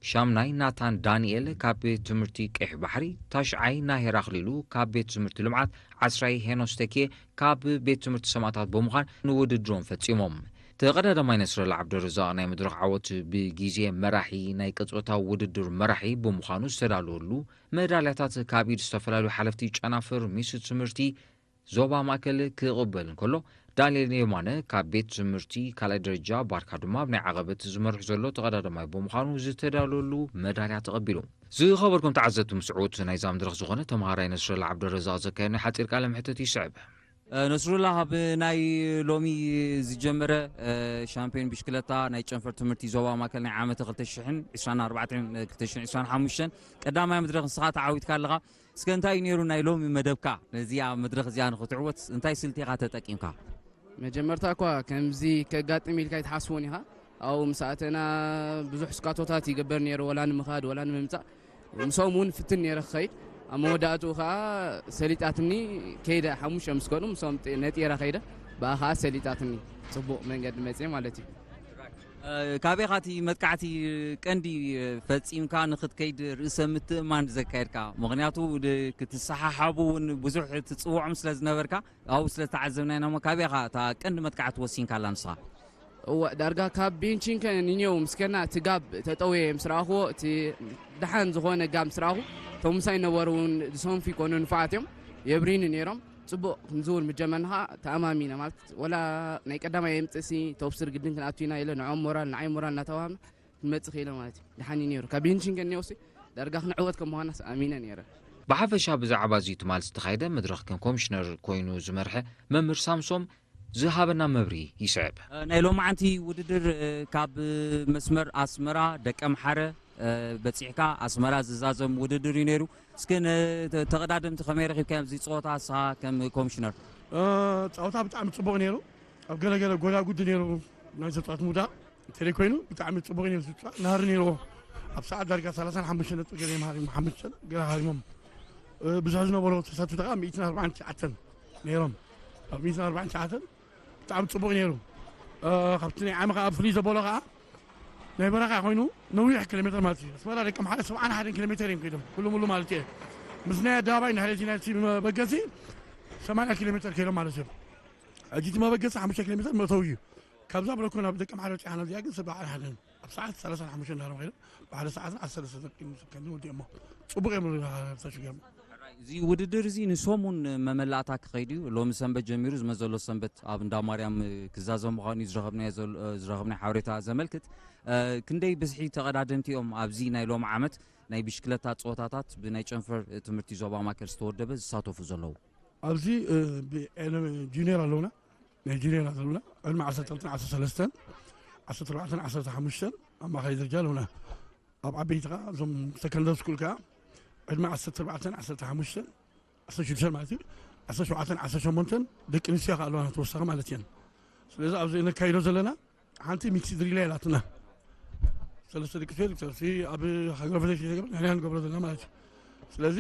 ሻምናይ ናታን ዳንኤል ካብ ቤት ትምህርቲ ቀይሕ ባሕሪ፣ ታሽዓይ ናሄር ኣኽሊሉ ካብ ቤት ትምህርቲ ልምዓት፣ ዓስራይ ሄኖስ ተኬ ካብ ቤት ትምህርቲ ሰማእታት ብምዃን ንውድድሮም ፈጺሞም። ተቐዳዳማይ ነስረላ ዓብደረዛቕ ናይ መድረኽ ዓወት ብግዜ መራሒ ናይ ቅጽበታዊ ውድድር መራሒ ብምዃኑ ዝተዳለወሉ መዳልያታት ካብ ኢድ ዝተፈላለዩ ሓለፍቲ ጨናፍር ሚኒስትሪ ትምህርቲ ዞባ ማእከል ክቕበል እንከሎ፣ ዳንኤል የማነ ካብ ቤት ትምህርቲ ካልኣይ ደረጃ ባርካ ድማ ኣብ ናይ ዓቐበት ዝመርሕ ዘሎ ተቐዳዳማይ ብምዃኑ ዝተዳለወሉ መዳልያ ተቐቢሉ። ዝኸበርኩም ተዓዘብቲ፣ ምስ ዕዉት ናይዛ መድረኽ ዝኾነ ተምሃራይ ነስረላ ዓብደረዛቕ ዘካየድናዮ ሓጺር ቃለ መሕተት ይስዕብ። ነስሩላ፣ ኣብ ናይ ሎሚ ዝጀመረ ሻምፒዮን ብሽክለታ ናይ ጨንፈር ትምህርቲ ዞባ ማእከል ናይ ዓመተ ክልተ ሽሕን ዕስራን ኣርባዕተን ክልተ ሽሕን ዕስራን ሓሙሽተን ቀዳማይ መድረኽ ንስኻ ተዓዊትካ ኣለኻ። እስከ እንታይ እዩ ነይሩ ናይ ሎሚ መደብካ? ነዚኣ መድረኽ እዚኣ ንኽትዕወት እንታይ ስልቲ ኢኻ ተጠቂምካ? መጀመርታ እኳ ከምዚ ከጋጥም ኢልካ ኣይትሓስቦን ኢኻ። ኣብኡ ምስ ኣተና ብዙሕ ስካቶታት ይግበር ነይሩ፣ ወላ ንምኻድ ወላ ንምምጻእ። ምስኦም እውን ፍትን ነይረ ክኸይድ። ኣብ መወዳእትኡ ኸኣ ሰሊጣትኒ፣ ከይደ ሓሙሽተ ምስ ኮኑ ምስኦም ጥ-፣ ነጢረ ከይደ። ብኣ ኸኣ ሰሊጣትኒ። ጽቡቕ መንገዲ መጽየ ማለት እዩ። እ፣ ካበይ ኢኻ እቲ መጥቃዕቲ ቀንዲ ፈጺምካ ንኽትከይድ ርእሰ ምትእማን ዘካየድካ? ምኽንያቱ ድ-፣ ክትሰሓሓቡ እውን ብዙሕ ትጽውዖም ስለ ዝነበርካ፣ ኣብኡ ስለ ዝተዓዘብና ኢና እሞ፣ ካበይ ኢኻ እታ ቀንዲ መጥቃዕቲ ወሲንካላ ንስኻ? እወ፣ ዳርጋ ካብ ቤንቺንከ ኒኒዮ ምስ ከድና እቲ ጋብ ተጠውየ ምስ ረኣኽዎ፣ እቲ ደሓን ዝኾነ ጋብ ምስ ረኣኹ፣ እቶም ምሳይ ነበሩ እውን ዝሰንፉ ይኮኑ፣ ንፉዓት እዮም፣ የብሪኒ ነይሮም። ጽቡቕ ክንዝውር ምስ ጀመርና ኸኣ ተኣማሚና፣ ማለት ወላ ናይ ቀዳማይ የምጽእሲ፣ ቶፕ ስሪ ግድን ክንኣቱ ኢና ኢለ ንዕኦም ሞራል፣ ንዓይ ሞራል እናተዋሃብና ክንመጽእ ክኢለ ማለት እዩ። ደሓን እዩ ነይሩ። ካብ ቤንቺንከ ኒኒዮሲ ዳርጋ ክንዕወት ከም ምዃናስ ኣሚነ ነይረ። ብሓፈሻ ብዛዕባ እዚ ትማል ዝተኻየደ መድረኽ ከም ኮሚሽነር ኮይኑ ዝመርሐ መምህር ሳምሶም ዝሃበና መብርሂ ይስዕብ። ናይ ሎማዓንቲ ውድድር፣ እ፣ ካብ መስመር ኣስመራ ደቀምሓረ፣ እ፣ በጺሕካ ኣስመራ ዝዛዘም ውድድር እዩ ነይሩ። እስኪ ን-፣ ተ-፣ ተቐዳደምቲ ከመይ ረኺብካዮም እዚ ጸወታ ንስኻ ከም ኮሚሽነር? እ፣ ጸወታ ብጣዕሚ ጽቡቕ ነይሩ። ኣብ ገለገለ ጎዳጉዲ ነይሩ ናይ ተጻዋት ምውዳቕ። እንተደይ ኮይኑ ብጣዕሚ ጽቡቕ ነይሩ። ተጻዋት ናህሪ ነይርዎ። ኣብ ሰዓት ዳርጋ ሰላሳን ሓሙሽተን ነጥቢ ገለ ይምሃር፣ ሓሙሽተ ገለ ሃሪሞም። እ፣ ብዙሕ ዝነበሮ ተሳትፎ ከዓ ሚእትን ኣርባዓን ትሽዓተን ነይሮም። ኣብ ሚእትን ኣርባዓን ትሽዓተን ብጣዕሚ ጽቡቕ ነይሩ። እ፣ ካብቲ ናይ ዓሚ ከዓ ፍልይ ዘበሎ ከዓ ናይ በረኻ ኮይኑ ነዊሕ ኪሎ ሜትር ማለት እዩ። ኣስመራ ደቂ ኣምሓራ ሰብዓን ሓደን ኪሎ ሜትር እዮም ከይዶም፣ ኩሉ ሙሉ ማለት እየ። ምስ ናይ ኣደባባይ እንድሕር እቲ ናይቲ መበገሲ ሰማንያ ኪሎ ሜትር ከይዶም ማለት እዮም። ሕጂ እቲ መበገሲ ሓሙሽተ ኪሎ ሜትር መእተዊ እዩ። ካብዛ ብለኮ ናብ ደቂ ኣምሓራ በፂሓ፣ ናብዚኣ ግን ሰብዓን ሓደን፣ ኣብ ሰዓት ሰላሳን ሓሙሽተን እንዳበሉ ከይዶም፣ ብሓደ ሰዓትን ዓሰርተ ሰለስተ ደቂቕን ምስ ከንዲ ወዲኦሞ። ፅቡቕ እዮም ተሽገም። እዚ ውድድር እዚ ንሰሙን መመላእታ ክኸይድ እዩ። ሎሚ ሰንበት ጀሚሩ ዝመዘሎ ሰንበት ኣብ እንዳ ማርያም ክዛዘም ምዃኑ እዩ ዝረኸብናዮ ዘሎ- ዝረኸብናዮ ሓበሬታ ዘመልክት። እ፣ ክንደይ ብዝሒ ተቐዳደምቲ እዮም ኣብዚ ናይ ሎሚ ዓመት ናይ ብሽክለታ ፀወታታት ብናይ ጨንፈር ትምህርቲ ዞባ ማእከል ዝተወደበ ዝሳተፉ ዘለዉ? ኣብዚ እ፣ ብ- ጁኒየር ኣለውና፣ ናይ ጁኒየር ኣለውና፣ ዕድመ ዓሰርተ ክልተን ዓሰርተ ሰለስተን፣ ዓሰርተ ኣርባዕተን ዓሰርተ ሓሙሽተን ኣብ ማእኸላይ ደረጃ ኣለውና። ኣብ ዓበይቲ ከዓ እዞም ሰከንደሪ ስኩል ከዓ ዕድመ ዓሰርተ ኣርባዕተን ዓሰርተ ሓሙሽተን ዓሰርተ ሽዱሽተን ማለት እዩ፣ ዓሰርተ ሸውዓተን ዓሰርተ ሸሞንተን ደቂ ኣንስትዮ ከዓ ኣለዋና ተወሳኺ ማለት እየን። ስለዚ ኣብዚ ነካይዶ ዘለና ሓንቲ ሚክስድ ሪሌ ኣላትና፣ ሰለስተ ደቂ ኣንስትዮ ደቂ ተባዕትዮ ኣብ ሃገር ፈደረሽን ዘይገብር ንሕና ንገብሮ ዘለና ማለት እዩ። ስለዚ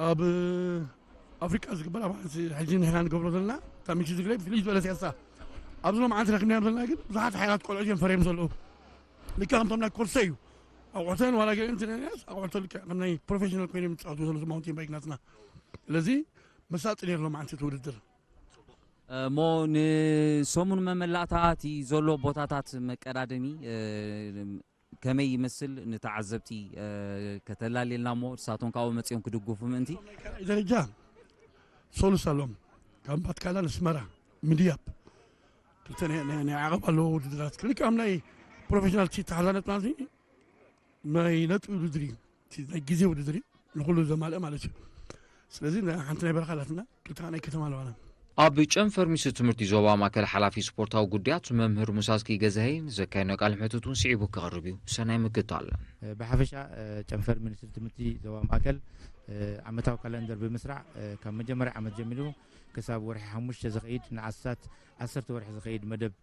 ኣብ ኣፍሪቃ ዝግበር ኣብ ዓመት ሕጂ ንሕና ንገብሮ ዘለና እታ ሚክስድ ሪሌ ብፍልይ ዝበለት እያ። እሳ ኣብዚ ሎምዓንቲ ረኪብናዮም ዘለና ግን ብዙሓት ሓይላት ቆልዑት እዮም ፈርዮም ዘለዉ። ልክዕ ከምቶም ናይ ኮርሶ እዩ። ኣቑሑተን ዋላ ገለን እንተነያስ ኣቑሑተ ልክዕ ከም ናይ ፕሮፌሽናል ኮይኖም ይፃወቱ ዘለዉ ማውንቴን ባይክ ናትና። ስለዚ መሳጢ ነይሩ ሎምዓንቲ እቲ ውድድር። እሞ ንሰሙን መመላእታ እቲ ዘሎ ቦታታት መቀዳደሚ እ፣ ከመይ ይመስል ንተዓዘብቲ እ፣ ከተላልየልና እሞ ንሳቶም ካብኡ መፂኦም ክድግፉ ምእንቲ? ናይ ካልኣይ ደረጃ ሶሉስ ኣሎም ካብ ባትካላ ንስመራ ምድያብ ክልተ ናይ ናይ- ናይ ዓቐብ ኣለዎ ውድድራት ክልክዖም ናይ ፕሮፌሽናል ቺት ተሓዛነት ማለት እዩ። ናይ ነጥቢ ውድድር እዩ። እቲ ናይ ግዜ ውድድር እዩ። ንኩሉ ዘማልአ ማለት እዩ። ስለዚ ናይ ሓንቲ ናይ በረኻ ኣላትና፣ ክልተ ናይ ከተማ ኣለዋና። ኣብ ጨንፈር ሚኒስትሪ ትምህርቲ ዞባ ማእከል ሓላፊ ስፖርታዊ ጉዳያት መምህር ሙሳዝኪ ገዛሀይ ንዘካየድናዮ ቃለ መሕትት እውን ስዒቡ ክቐርብ እዩ። ሰናይ ምክትታል። ብሓፈሻ ጨንፈር ሚኒስትሪ ትምህርቲ ዞባ ማእከል ዓመታዊ ካለንደር ብምስራዕ ካብ መጀመርያ ዓመት ጀሚሩ ክሳብ ወርሒ ሓሙሽተ ዝኸይድ ንኣስታት ዓሰርተ ወርሒ ዝኸይድ መደብ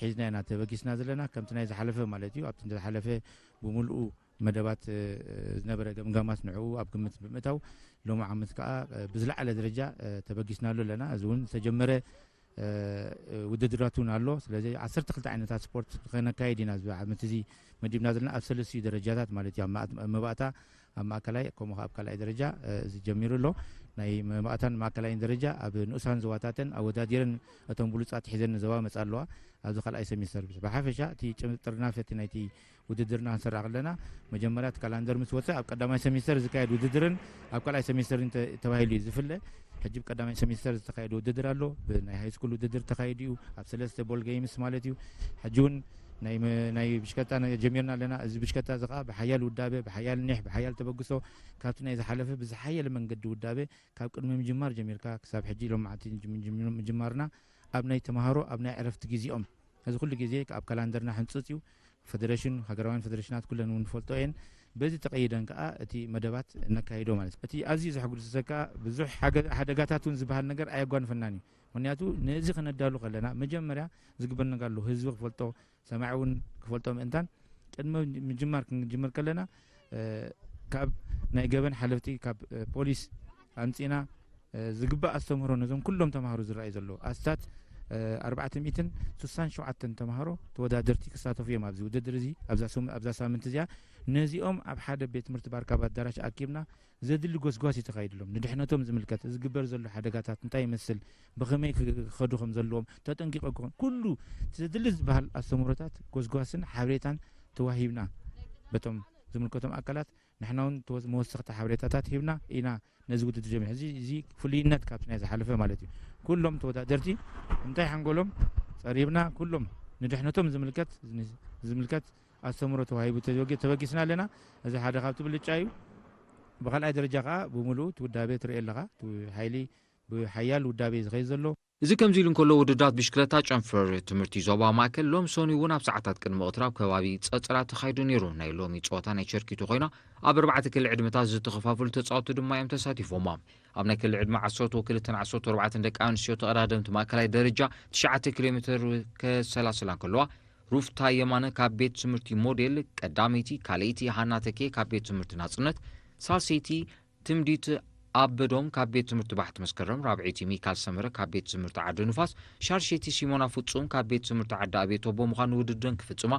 ሒዝና ኢና ተበጊስና ዘለና። ከምቲ ናይ ዝሓለፈ ማለት እዩ። ኣብቲ ዝሓለፈ ብምልኡ መደባት ዝነበረ ገምጋማት ንዕኡ ኣብ ግምት ብምእታው ሎሚ ዓመት ከዓ ብዝለዓለ ደረጃ ተበጊስናሉ ኣለና። እዚ እውን ዝተጀመረ ውድድራት እውን ኣሎ። ስለዚ ዓሰርተ ክልተ ዓይነታት ስፖርት ከነካይድ ኢና ኣብዚ ዓመት እዚ መዲብና ዘለና ኣብ ሰለስቲኡ ደረጃታት ማለት እዩ። ኣብ መባእታ፣ ኣብ ማእከላይ ከምኡ ከዓ ኣብ ካልኣይ ደረጃ እዚ ጀሚሩ ኣሎ። ናይ መባእታን ማእከላይን ደረጃ ኣብ ንኡሳን ዞባታተን ኣወዳዲረን እቶም ብሉፃት ሒዘን ንዞባ መፃ ኣለዋ። ኣብዚ ካልኣይ ሰሚስተር ብሓፈሻ እቲ ጥርናፈ እቲ ናይቲ ውድድርና ክንሰርዕ ከለና መጀመርያ እቲ ካላንደር ምስ ወፀ ኣብ ቀዳማይ ሰሚስተር ዝካየድ ውድድርን ኣብ ካልኣይ ሰሚስተርን ተ- ተባሂሉ እዩ ዝፍለ። ሕጂ ብቀዳማይ ሰሚስተር ዝተካየደ ውድድር ኣሎ። ብናይ ሃይ ስኩል ውድድር ተካይዱ እዩ ኣብ ሰለስተ ቦል ገይምስ ማለት እዩ። ሕጂ እውን ናይ መ- ናይ ብሽከታ ነ- ጀሚርና ኣለና። እዚ ብሽከታ እዚ ከዓ ብሓያል ውዳበ፣ ብሓያል ኒሕ፣ ብሓያል ተበግሶ ካብቲ ናይ ዝሓለፈ ብዝሓየለ መንገዲ ውዳበ ካብ ቅድሚ ምጅማር ጀሚርካ ክሳብ ሕጂ ሎም መዓልቲ ምጅ- ምጅ- ምጅማርና ኣብ ናይ ተምሃሮ ኣብ ናይ ዕረፍቲ ግዜኦም እዚ ኩሉ ግዜ ኣብ ካላንደርና ሕንፅፅ እዩ። ፈደረሽን ሃገራውያን ፈደረሽናት ኩለን እውን ንፈልጦ እየን። በዚ ተቐይደን ከዓ እቲ መደባት ነካይዶ ማለት እዩ። እቲ ኣዝዩ ዘሕጉስ ከኣ ብዙሕ ሓገ- ሓደጋታት እውን ዝበሃል ነገር ኣየጓንፈናን እዩ። ምክንያቱ ነዚ ከነዳሉ ከለና መጀመርያ ዝግበር ነገር ኣሎ ህዝቢ ክፈልጦ ሰማዒ እውን ክፈልጦ ምእንታን ቅድሚ ምጅማር ክንጅምር ከለና ካብ ናይ ገበን ሓለፍቲ ካብ ፖሊስ ኣምፂና ዝግባእ ኣስተምህሮ ነዞም ኩሎም ተምሃሮ ዝረኣዩ ዘለዉ ኣስታት ኣርባዕተ ሚእትን ስሳን ሸውዓተን ተምሃሮ ተወዳደርቲ ክሳተፉ እዮም ኣብዚ ውድድር እዚ ኣብዛ ሳምንቲ እዚኣ። ነዚኦም ኣብ ሓደ ቤት ትምህርቲ ባርካባ ኣዳራሽ ኣኪብና ዘድሊ ጎስጓስ እዩ ተኻይድሎም። ንድሕነቶም ዝምልከት ዝግበር ዘሎ ሓደጋታት እንታይ ይመስል፣ ብኸመይ ክኸዱ ከም ዘለዎም ተጠንቂቆ ክኾን ኩሉ ዘድሊ ዝበሃል ኣስተምህሮታት ጎስጓስን ሓበሬታን ተዋሂብና በቶም ዝምልከቶም ኣካላት ንሕና እውን መወሰኽቲ ሓበሬታታት ሂብና ኢና ነዚ ውድድር ጀሚር። እዚ እዚ ፍሉይነት ካብቲ ናይ ዝሓለፈ ማለት እዩ። ኩሎም ተወዳደርቲ እንታይ ሓንጎሎም ፀሪብና ኩሎም ንድሕነቶም ዝምልከት ዝምልከት ኣስተምሮ ተዋሂቡ ተበጊስና ኣለና። እዚ ሓደ ካብቲ ብልጫ እዩ። ብካልኣይ ደረጃ ከዓ ብምሉኡ እቲ ውዳቤ ትርኢ ኣለኻ። እቲ ሓይሊ ብሓያል ውዳቤ እዩ ዝኸይድ ዘሎ። እዚ ከምዚ ኢሉ እንከሎ ውድድራት ብሽክለታ ጨንፈር ትምህርቲ ዞባ ማእከል ሎም ሰኑይ እውን ኣብ ሰዓታት ቅድሚ ቅትሪ ኣብ ከባቢ ጸጸራ ተኻይዱ ነይሩ። ናይ ሎሚ ጸወታ ናይ ቸርኪቱ ኮይና ኣብ ኣርባዕተ ክሊ ዕድመታት ዝተኸፋፈሉ ተጻወትቲ ድማ እዮም ተሳቲፎማ። ኣብ ናይ ክሊ ዕድመ ዓሰርተ ክልተን ዓሰርተ ኣርባዕተን ደቂ ኣንስትዮ ተቐዳደምቲ ማእከላይ ደረጃ ትሽዓተ ኪሎ ሜትር ከሰላስላ እንከለዋ ሩፍታ የማነ ካብ ቤት ትምህርቲ ሞዴል ቀዳመይቲ፣ ካልኣይቲ ሃና ተኬ ካብ ቤት ትምህርቲ ናጽነት፣ ሳልሰይቲ ትምዲት ኣበዶም ካብ ቤት ትምህርቲ ባሕቲ መስከረም፣ ራብዐይቲ ሚካል ሰመረ ካብ ቤት ትምህርቲ ዓዲ ንፋስ፣ ሻርሸይቲ ሲሞና ፍጹም ካብ ቤት ትምህርቲ ዓዲ ኣቤቶ ብምዃን ውድድረን ክፍጽማ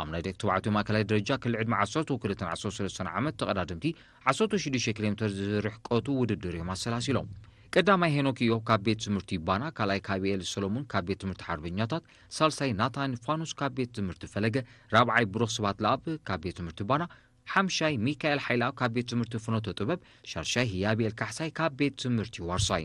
ኣብ ናይ ደቂ ተባዕትዮ ማእከላይ ደረጃ ክሊ ዕድመ ዓሰርተ ክልተን ዓሰርተ ሰለስተን ዓመት ተቐዳደምቲ ዓሰርተ ሽዱሽተ ኪሎ ሜትር ዝርሕቀቱ ውድድር እዮም ኣሰላሲሎም። ቀዳማይ ሄኖክ ኢዮብ ካብ ቤት ትምህርቲ ባና፣ ካልኣይ ካቢኤል ሰሎሙን ካብ ቤት ትምህርቲ ሓርበኛታት፣ ሳልሳይ ናታን ፋኑስ ካብ ቤት ትምህርቲ ፈለገ፣ ራብዓይ ብሩኽ ስብሃት ለኣብ ካብ ቤት ትምህርቲ ባና፣ ሓምሻይ ሚካኤል ሓይላ ካብ ቤት ትምህርቲ ፍኖተ ጥበብ፣ ሻርሻይ ህያብኤል ካሕሳይ ካብ ቤት ትምህርቲ ዋርሳይ።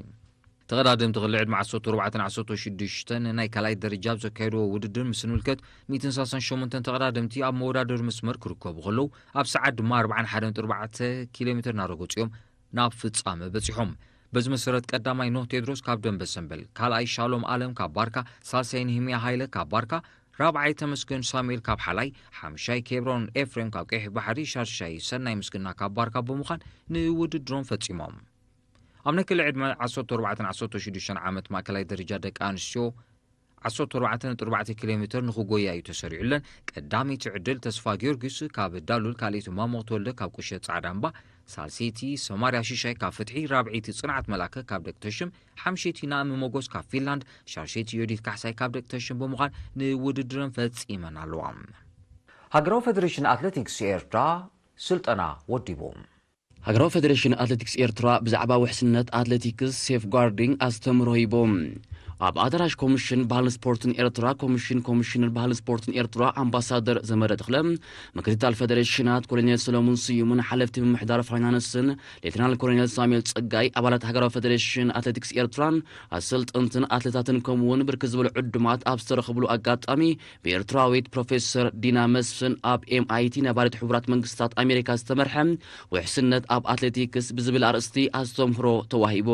ተቐዳደምቲ ክሊ ዕድመ ዓሰርተ ኣርባዕተን ዓሰርተ ሽዱሽተን ናይ ካልኣይ ደረጃ ኣብ ዘካየድዎ ውድድር ምስ እንምልከት፣ ሚእትን ሰላሳን ሸሞንተን ተቐዳደምቲ ኣብ መወዳደሪ መስመር ክርከቡ ከለዉ፣ ኣብ ሰዓት ድማ ኣርባዓን ሓደን ነጥቢ ኣርባዕተ ኪሎ ሜትር እናረገጹ እዮም ናብ ፍጻመ በጺሖም። በዚ መሰረት ቀዳማይ ኖህ ቴድሮስ ካብ ደንበ ሰንበል፣ ካልኣይ ሻሎም ኣለም ካብ ባርካ፣ ሳልሳይ ንህምያ ሃይለ ካብ ባርካ፣ ራብዓይ ተመስገን ሳሙኤል ካብ ሓላይ፣ ሓምሻይ ኬብሮን ኤፍሬም ካብ ቀይሕ ባሕሪ፣ ሻርሻይ ሰናይ ምስግና ካብ ባርካ ብምዃን ንውድድሮም ፈጺሞም። ኣብ ናይ ክሊ ዕድመ ዓሰርተ ኣርባዕተን ዓሰርተ ሽዱሽተን ዓመት ማእከላይ ደረጃ ደቂ ኣንስትዮ ዓሰርተ ኣርባዕተ ነጥቢ ኣርባዕተ ኪሎ ሜትር ንኽጎያ እዩ ተሰሪዑለን። ቀዳመይቲ ዕድል ተስፋ ጊዮርጊስ ካብ ዳሉል፣ ካልኣይቲ ማሞ ተወልደ ካብ ቁሸት ጻዕዳ እምባ፣ ሳልሰይቲ ሰማርያ ሽሻይ ካብ ፍትሒ፣ ራብዐይቲ ጽንዓት መላከ ካብ ደቂ ተሽም፣ ሓምሸይቲ ናእሚ ሞጎስ ካብ ፊንላንድ፣ ሻርሸይቲ ዮዲት ካሕሳይ ካብ ደቂ ተሽም ብምዃን ንውድድረን ፈጺመን ኣለዋ። ሃገራዊ ፌደሬሽን ኣትሌቲክስ ኤርትራ ስልጠና ወዲቡ። ሃገራዊ ፌደሬሽን ኣትሌቲክስ ኤርትራ ብዛዕባ ውሕስነት ኣትሌቲክስ ሴፍ ጋርዲንግ ኣስተምህሮ ሂቡ። ኣብ ኣዳራሽ ኮሚሽን ባህልን ስፖርትን ኤርትራ፣ ኮሚሽን ኮሚሽነር ባህልን ስፖርትን ኤርትራ ኣምባሳደር ዘመደ ተኽለ፣ ምክትል ፌደሬሽናት ኮሎኔል ሰሎሙን ስዩምን ሓለፍቲ ምምሕዳር ፋይናንስን ሌተናል ኮሎኔል ሳሙኤል ጸጋይ፣ ኣባላት ሃገራዊ ፌደሬሽን ኣትሌቲክስ ኤርትራን ኣሰልጠንትን ኣትሌታትን ከምኡ እውን ብርክት ዝበሉ ዕዱማት ኣብ ዝተረኸብሉ ኣጋጣሚ፣ ብኤርትራዊት ፕሮፌሰር ዲና መስፍን ኣብ ኤምኣይቲ ነባሪት ሕቡራት መንግስታት ኣሜሪካ ዝተመርሐ ውሕስነት ኣብ ኣትሌቲክስ ብዝብል ኣርእስቲ ኣስተምህሮ ተዋሂቡ።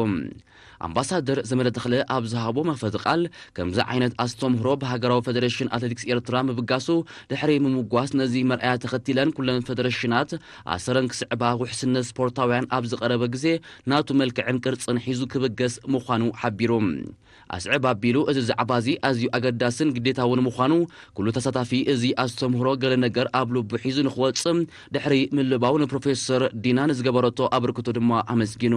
ኣምባሳደር ዘመደ ተኽለ ኣብ ዝሃቦ መኽፈቲ ቃል፣ ከምዚ ዓይነት ኣስተምህሮ ብሃገራዊ ፌደሬሽን ኣትሌቲክስ ኤርትራ ምብጋሱ ድሕሪ ምምጓስ፣ ነዚ መርኣያ ተኸቲለን ኩለን ፌደሬሽናት ኣሰረን ክስዕባ፣ ውሕስነት ስፖርታውያን ኣብ ዝቐረበ ግዜ ናቱ መልክዕን ቅርጽን ሒዙ ክብገስ ምዃኑ ሓቢሩ። ኣስዕብ ኣቢሉ፣ እዚ ዛዕባ እዚ ኣዝዩ ኣገዳስን ግዴታውን ምዃኑ፣ ኩሉ ተሳታፊ እዚ ኣስተምህሮ ገለ ነገር ኣብ ልቡ ሒዙ ንኽወጽእ ድሕሪ ምልባው፣ ንፕሮፌሰር ዲና ንዝገበረቶ ኣበርክቶ ድማ ኣመስጊኑ።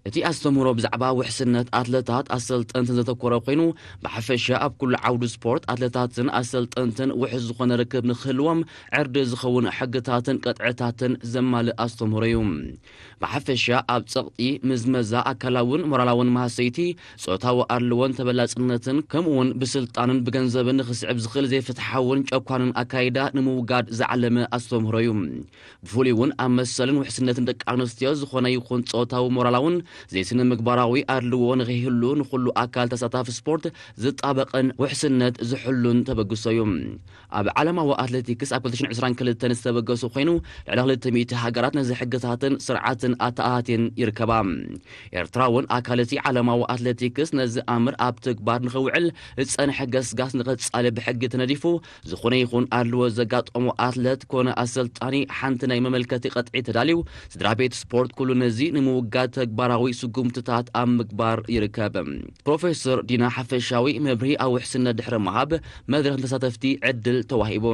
እቲ ኣስተምህሮ ብዛዕባ ውሕስነት ኣትለታት ኣሰልጠንትን ዘተኮረ ኮይኑ፣ ብሓፈሻ ኣብ ኩሉ ዓውዲ ስፖርት ኣትለታትን ኣሰልጠንትን ውሑስ ዝኾነ ርክብ ንክህልዎም ዕርዲ ዝኸውን ሕግታትን ቅጥዕታትን ዘማልእ ኣስተምህሮ እዩ። ብሓፈሻ ኣብ ጸቕጢ፣ ምዝመዛ ኣካላውን ሞራላውን ማህሰይቲ፣ ጾታዊ ኣድልዎን ተበላጽነትን፣ ከምኡ እውን ብስልጣንን ብገንዘብን ንኽስዕብ ዝኽእል ዘይፍትሓውን ጨኳንን ኣካይዳ ንምውጋድ ዝዓለመ ኣስተምህሮ እዩ። ብፍሉይ እውን ኣብ መሰልን ውሕስነትን ደቂ ኣንስትዮ ዝኾነ ይኹን ጾታዊ፣ ሞራላውን ዘይስነ ምግባራዊ ኣድልዎ ንኸይህሉ፣ ንኹሉ ኣካል ተሳታፊ ስፖርት ዝጣበቕን ውሕስነት ዝሕሉን ተበግሶ እዩ። ኣብ ዓለማዊ ኣትሌቲክስ ኣብ ክልተ ሽሕን ዕስራን ክልተን ዝተበገሱ ኮይኑ፣ ልዕሊ ክልተ ሚእቲ ሃገራት ነዚ ሕግታትን ስርዓትን ኣተኣታትየን ይርከባ። ኤርትራ እውን ኣካል እቲ ዓለማዊ ኣትሌቲክስ ነዚ ኣምር ኣብ ተግባር ንኽውዕል ዝጸንሐ ገስጋስ ንቐጻሊ ብሕጊ ተነዲፉ፣ ዝኾነ ይኹን ኣድልዎ ዘጋጠሞ ኣትለት ኮነ ኣሰልጣኒ ሓንቲ ናይ መመልከቲ ቅጥዒ ተዳልዩ፣ ስድራ ቤት ስፖርት ኩሉ ነዚ ንምውጋድ ተግባራዊ ስጉምትታት ኣብ ምግባር ይርከብ። ፕሮፌሰር ዲና ሓፈሻዊ መብርሂ ኣብ ውሕስነት ድሕሪ ምሃብ፣ መድረኽ ንተሳተፍቲ ዕድል ተዋሂቡ።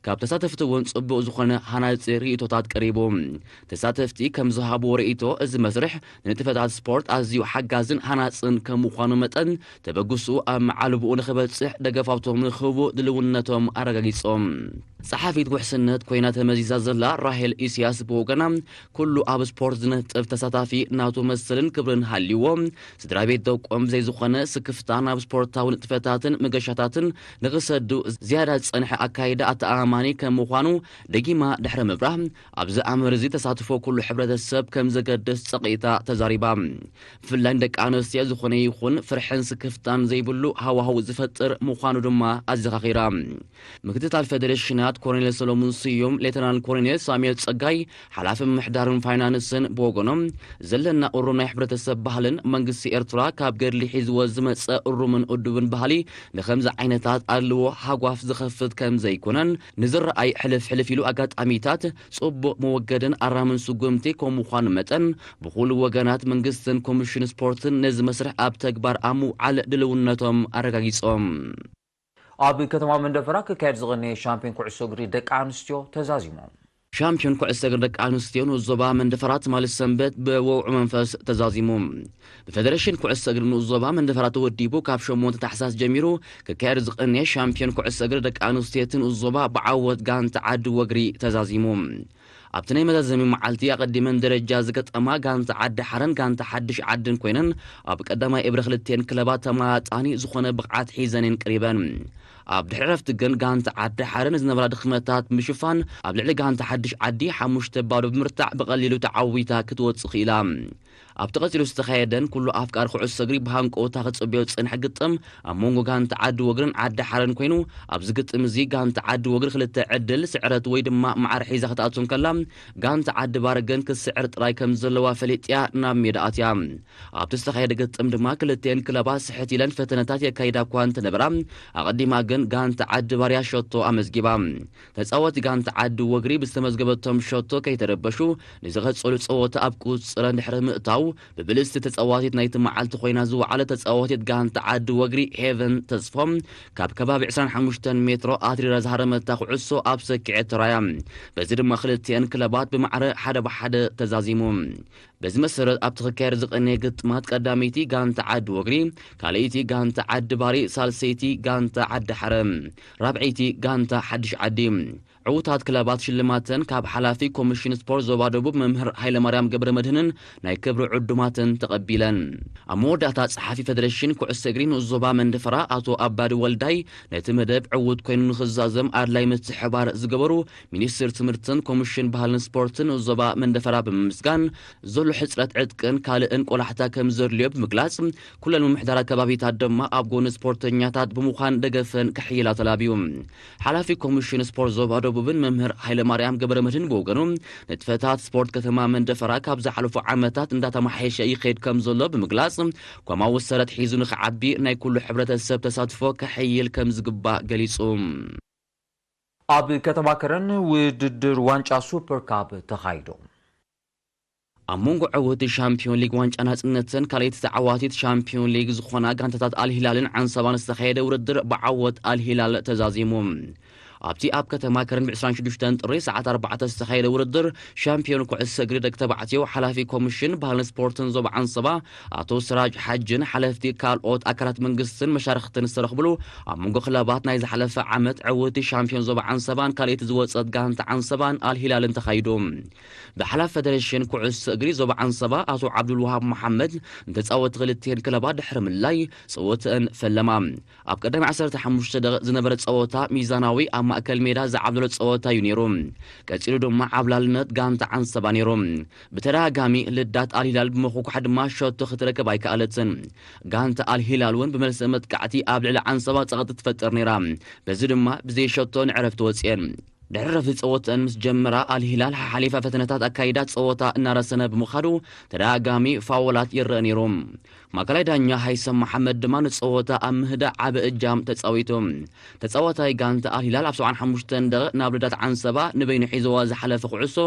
ካብ ተሳተፍቲ እውን ጽቡቕ ዝኾነ ሃናጺ ርእይቶታት ቀሪቡ። ተሳተፍቲ ከም ዝሃብዎ ርእይቶ፣ እዚ መስርሕ ንንጥፈታት ስፖርት ኣዝዩ ሓጋዝን ሃናጽን ከም ምዃኑ መጠን፣ ተበግስኡ ኣብ መዓልብኡ ንኽበጽሕ ደገፋቶም ንክህቡ ድልውነቶም ኣረጋጊጾም። ጸሓፊት ውሕስነት ኮይና ተመዚዛ ዘላ ራሄል ኢሳያስ ብወገና፣ ኩሉ ኣብ ስፖርት ዝነጥፍ ተሳታፊ ናቱ መሰልን ክብርን ሃልይዎ፣ ስድራ ቤት ደቆም ብዘይ ዝኾነ ስክፍታ ናብ ስፖርታዊ ንጥፈታትን መገሻታትን ንኽሰዱ ዝያዳ ዝጸንሐ ኣካይዳ ኣተኣማማኒ ከም ምዃኑ ደጊማ ድሕሪ ምብራህ፣ ኣብዚ ኣምር እዚ ተሳትፎ ኩሉ ሕብረተሰብ ከም ዘገድስ ጸቒጣ ተዛሪባ። ብፍላይ ንደቂ ኣንስትዮ ዝኾነ ይኹን ፍርሕን ስክፍታን ዘይብሉ ሃዋህው ዝፈጥር ምዃኑ ድማ ኣዘኻኺራ። ምክትታል ፌደሬሽናት ኮሎኔል ሰሎሙን ስዩም፣ ሌተናል ኮሎኔል ሳሙኤል ጸጋይ፣ ሓላፊ ምምሕዳርን ፋይናንስን ብወገኖም፣ ዘለና እሩም ናይ ሕብረተሰብ ባህልን መንግስቲ ኤርትራ ካብ ገድሊ ሒዝዎ ዝመጸ እሩምን እዱብን ባህሊ ንኸምዚ ዓይነታት ኣድልዎ ሃጓፍ ዝኸፍት ከም ዘይኮነን፣ ንዝረኣይ ሕልፍ ሕልፍ ኢሉ ኣጋጣሚታት ጽቡቕ መወገድን ኣራምን ስጉምቲ ከም ምዃኑ መጠን፣ ብኹሉ ወገናት መንግስትን ኮሚሽን ስፖርትን ነዚ መስርሕ ኣብ ተግባር ኣብ ምውዓል ድልውነቶም ኣረጋጊጾም። ኣብ ከተማ መንደፈራ ክካየድ ዝቐነየ ሻምፒዮን ኩዕሶ እግሪ ደቂ ኣንስትዮ ተዛዚሙ። ሻምፒዮን ኩዕሶ እግሪ ደቂ ኣንስትዮ ንኡስ ዞባ መንደፈራ ትማሊ ሰንበት ብወውዑ መንፈስ ተዛዚሙ። ብፌደሬሽን ኩዕሶ እግሪ ንኡስ ዞባ መንደፈራ ተወዲቡ ካብ ሸሞንተ ታሕሳስ ጀሚሩ ክካየድ ዝቐነየ ሻምፒዮን ኩዕሶ እግሪ ደቂ ኣንስትዮ እቲ ንኡስ ዞባ ብዓወት ጋንታ ዓዲ ወግሪ ተዛዚሙ። ኣብቲ ናይ መዛዘሚ መዓልቲ ኣቐዲመን ደረጃ ዝገጠማ ጋንታ ዓዲ ሓረን ጋንታ ሓድሽ ዓድን ኮይነን ኣብ ቀዳማይ እብረ ክልቲኤን ክለባት ተመጣጣኒ ዝኾነ ብቕዓት ሒዘን እየን ቀሪበን። ኣብ ድሕሪ ዕረፍቲ ግን ጋንታ ዓዲ ሓረን ዝነበራ ድኽመታት ብምሽፋን ኣብ ልዕሊ ጋንታ ሓድሽ ዓዲ ሓሙሽተ ባዶ ብምርታዕ ብቐሊሉ ተዓዊታ ክትወጽእ ክኢላ። ኣብቲ ቀጺሉ ዝተኻየደን ኩሉ ኣፍቃሪ ኩዕሶ እግሪ ብሃንቀውታ ክጽበዮ ዝጸንሐ ግጥም ኣብ መንጎ ጋንታ ዓዲ ወግርን ዓዲ ሓረን ኮይኑ፣ ኣብዚ ግጥም እዚ ጋንታ ዓዲ ወግሪ ክልተ ዕድል ስዕረት ወይ ድማ ማዕረ ሒዛ ክትኣቱ እንከላ፣ ጋንታ ዓዲ ባረ ግን ክትስዕር ጥራይ ከም ዘለዋ ፈሊጥያ ናብ ሜዳ ኣትያ። ኣብቲ ዝተኻየደ ግጥም ድማ ክልቲኤን ክለባት ስሕት ኢለን ፈተነታት የካይዳ እኳ እንተነበራ፣ ኣቐዲማ ግን ጋንታ ዓዲ ባርያ ሸቶ ኣመዝጊባ። ተጻወቲ ጋንታ ዓዲ ወግሪ ብዝተመዝገበቶም ሸቶ ከይተረበሹ፣ ንዝቐጸሉ ጸወታ ኣብ ቁጽጽረን ድሕሪ ምእታው፣ ብብልጽቲ ተጻዋቲት ናይቲ መዓልቲ ኮይና ዝወዓለት ተጻዋቲት ጋንታ ዓዲ ወግሪ ሄቨን ተስፎም ካብ ከባቢ ዕስራን ሓሙሽተን ሜትሮ ኣትሪራ ዝሃረመታ ኩዕሶ ኣብ ሰኪዐት ተራያ። በዚ ድማ ክልቲኤን ክለባት ብማዕረ ሓደ ብሓደ ተዛዚሙ። በዚ መሰረት ኣብቲ ክካየድ ዝቐነየ ግጥማት ቀዳመይቲ ጋንታ ዓዲ ወግሪ፣ ካልኣይቲ ጋንታ ዓዲ ባሪ፣ ሳልሰይቲ ጋንታ ዓዲ ሓረ፣ ራብዐይቲ ጋንታ ሓድሽ ዓዲ። ዕዉታት ክለባት ሽልማተን ካብ ሓላፊ ኮሚሽን ስፖርት ዞባ ደቡብ መምህር ሃይለማርያም ገብረ መድህንን ናይ ክብሪ ዕዱማትን ተቐቢለን። ኣብ መወዳእታ ጸሓፊ ፌደሬሽን ኩዕሶ እግሪ ንኡስ ዞባ መንደፈራ ኣቶ ኣባዲ ወልዳይ ነቲ መደብ ዕዉት ኮይኑ ንኽዛዘም ኣድላይ ምትሕባር ዝገበሩ ሚኒስትር ትምህርትን ኮሚሽን ባህልን ስፖርትን ንኡስ ዞባ መንደፈራ ብምምስጋን ዘሎ ሕጽረት ዕጥቅን ካልእን ቆላሕታ ከም ዘድልዮ ብምግላጽ፣ ኩለን ምምሕዳራት ከባቢታት ድማ ኣብ ጎኒ ስፖርተኛታት ብምዃን ደገፈን ከሕይላ ተላብዩ። ሓላፊ ኮሚሽን ስፖርት ዞባ ደቡብን መምህር ሃይለማርያም ገብረመድህን ብወገኑ፣ ንጥፈታት ስፖርት ከተማ መንደፈራ ካብ ዝሓለፉ ዓመታት እንዳተማሓየሸ ይኸይድ ከም ዘሎ ብምግላጽ፣ ኮማዊ ሰረት ሒዙ ንኽዓቢ ናይ ኩሉ ሕብረተሰብ ተሳትፎ ከሕይል ከም ዝግባእ ገሊጹ። ኣብ ከተማ ከረን ውድድር ዋንጫ ሱፐር ካፕ ተኻይዱ። ኣብ መንጎ ዕውቲ ሻምፒዮን ሊግ ዋንጫ ናጽነትን ካልኣይቲ ተዓዋቲት ሻምፒዮን ሊግ ዝኾና ጋንታታት ኣልሂላልን ዓንሰባን ዝተኻየደ ውድድር ብዓወት ኣልሂላል ተዛዚሙ። ኣብቲ ኣብ ከተማ ከረን ብ ዕስራን ሽዱሽተን ጥሪ ሰዓት ኣርባዕተ ዝተኻየደ ውድድር ሻምፒዮን ኩዕሶ እግሪ ደቂ ተባዕትዮ ሓላፊ ኮሚሽን ባህልን ስፖርትን ዞባ ዓንሰባ ኣቶ ስራጅ ሓጅን ሓለፍቲ ካልኦት ኣካላት መንግስትን መሻርኽትን ዝተረኽብሉ ኣብ መንጎ ክለባት ናይ ዝሓለፈ ዓመት ዕውቲ ሻምፒዮን ዞባ ዓንሰባን ካልኣይቲ ዝወጸት ጋንታ ዓንሰባን ኣልሂላልን ተኻይዱ። ብሓላፊ ፌደሬሽን ኩዕሶ እግሪ ዞባ ዓንሰባ ኣቶ ዓብዱልዋሃብ መሓመድ ንተጻወቲ ክልቲኤን ክለባት ድሕሪ ምልላይ ጸወተአን ፈለማ። ኣብ ቀዳሚ ዓሰርተ ሓሙሽተ ደቂቕ ዝነበረ ጸወታ ሚዛናዊ ኣብ ማእከል ሜዳ ዝዓብለሎ ጸወታ እዩ ነይሩ። ቀጺሉ ድማ ዓብላልነት ጋንታ ዓንሰባ ነይሩ። ብተደጋጋሚ ልዳት ኣልሂላል ብምኹኳሕ ድማ ሸቶ ክትረክብ ኣይከኣለትን። ጋንታ ኣልሂላል እውን ብመልሰ መጥቃዕቲ ኣብ ልዕሊ ዓንሰባ ጸቕጢ ትፈጥር ነይራ። በዚ ድማ ብዘይ ሸቶ ንዕረፍቲ ወጽኤን። ድሕሪ ረፍቲ ጸወተአን ምስ ጀመራ ኣልሂላል ሓሓሊፋ ፈተነታት ኣካይዳ ጸወታ እናረሰነ ብምኻዱ ተደጋጋሚ ፋውላት ይረአ ነይሩ። ማእከላይ ዳኛ ሃይሰም መሓመድ ድማ ንጸወታ ኣብ ምህዳእ ዓቢ እጃም ተጻዊቱ። ተጻዋታይ ጋንታ ኣልሂላል ኣብ ሰብዓን ሓሙሽተን ደቂቕ ናብ ልዳት ዓንሰባ ንበይኑ ሒዝዋ ዝሓለፈ ኩዕሶ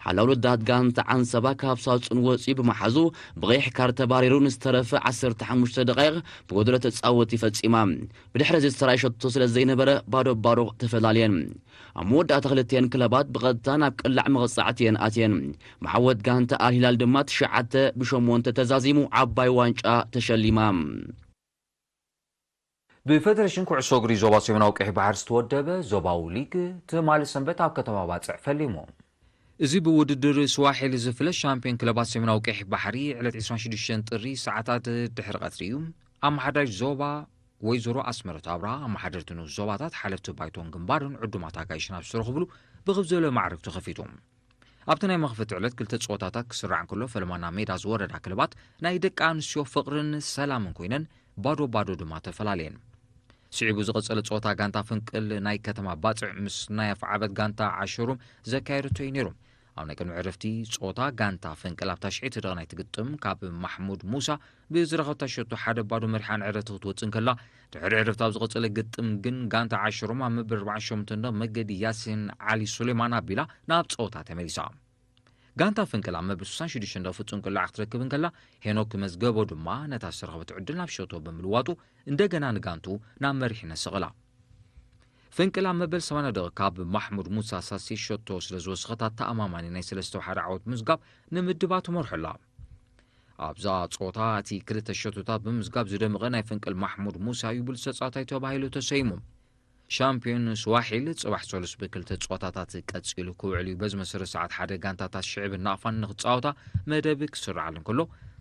ሓላው ልዳት ጋንታ ዓንሰባ ካብ ሳጹን ወጺኡ ብምሓዙ ብቐይሕ ካርድ ተባሪሩ ንዝተረፈ ዓሰርተ ሓሙሽተ ደቃይቕ ብጎደሎ ተጻወቲ ፈጺማ። ብድሕሪ እዚ ዝተራእየ ሸቶ ስለ ዘይነበረ ባዶ ባዶ ተፈላልየን። ኣብ መወዳእታ ክልቲኤን ክለባት ብቐጥታ ናብ ቅላዕ መቕጻዕቲ እየን ኣትየን። ብዓወት ጋንታ ኣልሂላል ድማ ትሽዓተ ብሸሞንተ ተዛዚሙ ዓባይ ዋንጫ ተሸሊማ። ብፌደሬሽን ኩዕሶ እግሪ ዞባ ሰሜናዊ ቀይሕ ባሕሪ ዝተወደበ ዞባዊ ሊግ ትማሊ ሰንበት ኣብ ከተማ ባጽዕ ፈሊሙ። እዚ ብውድድር ስዋሒሊ ዝፍለጥ ሻምፒዮን ክለባት ሰሜናዊ ቀይሕ ባሕሪ ዕለት ዕስራን ሽዱሽተን ጥሪ ሰዓታት ድሕሪ ቀትሪ እዩ። ኣመሓዳሪት ዞባ ወይዘሮ ኣስመረት ኣብርሃ፣ ኣመሓደርቲ ንኡስ ዞባታት፣ ሓለፍቲ ባይቶን ግንባርን ዕዱማት ኣጋይሽን ኣብ ዝተረኽብሉ ብኽብ ዝበለ ማዕርግ ተኸፊቱ። ኣብቲ ናይ መኽፈቲ ዕለት ክልተ ጸወታታት ክስራዕ እንከሎ፣ ፈለማ ናብ ሜዳ ዝወረዳ ክለባት ናይ ደቂ ኣንስትዮ ፍቕርን ሰላምን ኮይነን ባዶ ባዶ ድማ ተፈላለየን። ስዒቡ ዝቐጸለ ጸወታ ጋንታ ፍንቅል ናይ ከተማ ባጽዕ ምስ ናይ ኣፍዓበት ጋንታ ዓሸሩም ዘካየደቶ እዩ ነይሩ። ኣብ ናይ ቅድሚ ዕረፍቲ ጸወታ ጋንታ ፍንቅል ኣብ ታሽዐይቲ ደቂቕ ናይቲ ግጥም ካብ ማሕሙድ ሙሳ ብዝረኸብታ ሸቶ ሓደ ባዶ መሪሓ ንዕረፍቲ ክትወጽእ እንከላ፣ ድሕሪ ዕረፍቲ ኣብ ዝቐጸለ ግጥም ግን ጋንታ ዓሸሩም ኣብ መበል ኣርባዓን ሸሞንተን ደቂቕ መገዲ ያሲን ዓሊ ሱሌማን ኣቢላ ናብ ጸወታ ተመሊሳ። ጋንታ ፍንቅል ኣብ መበል ስሳን ሽዱሽተን ደቂቕ ፍጹም ቅላዕ ክትረክብ እንከላ፣ ሄኖክ መዝገቦ ድማ ነታ ዝተረኸበት ዕድል ናብ ሸቶ ብምልዋጡ እንደገና ንጋንቱ ናብ መሪሕነት ሰቐላ። ፍንቅል ኣብ መበል ሰማንያ ደቂቕ ካብ ማሕሙድ ሙሳ ሳሲ ሸቶ ስለ ዝወሰኸት ኣተኣማማኒ ናይ ሰለስተ ሓደ ዓወት ምዝጋብ ንምድባ ትመርሖ ኣላ። ኣብዛ ጸወታ እቲ ክልተ ሸቶታት ብምዝጋብ ዝደመቐ ናይ ፍንቅል ማሕሙድ ሙሳ እዩ ብሉጽ ተጻዋታይ ተባሂሉ ተሰይሙ። ሻምፒዮን ስዋሒል ጽባሕ ሰሉስ ብክልተ ጸወታታት ቀጺሉ ክውዕል እዩ። በዚ መሰረት ሰዓት ሓደ ጋንታታት ሽዕብን ናቕፋን ንኽጻወታ መደብ ክስርዓሉ እንከሎ፣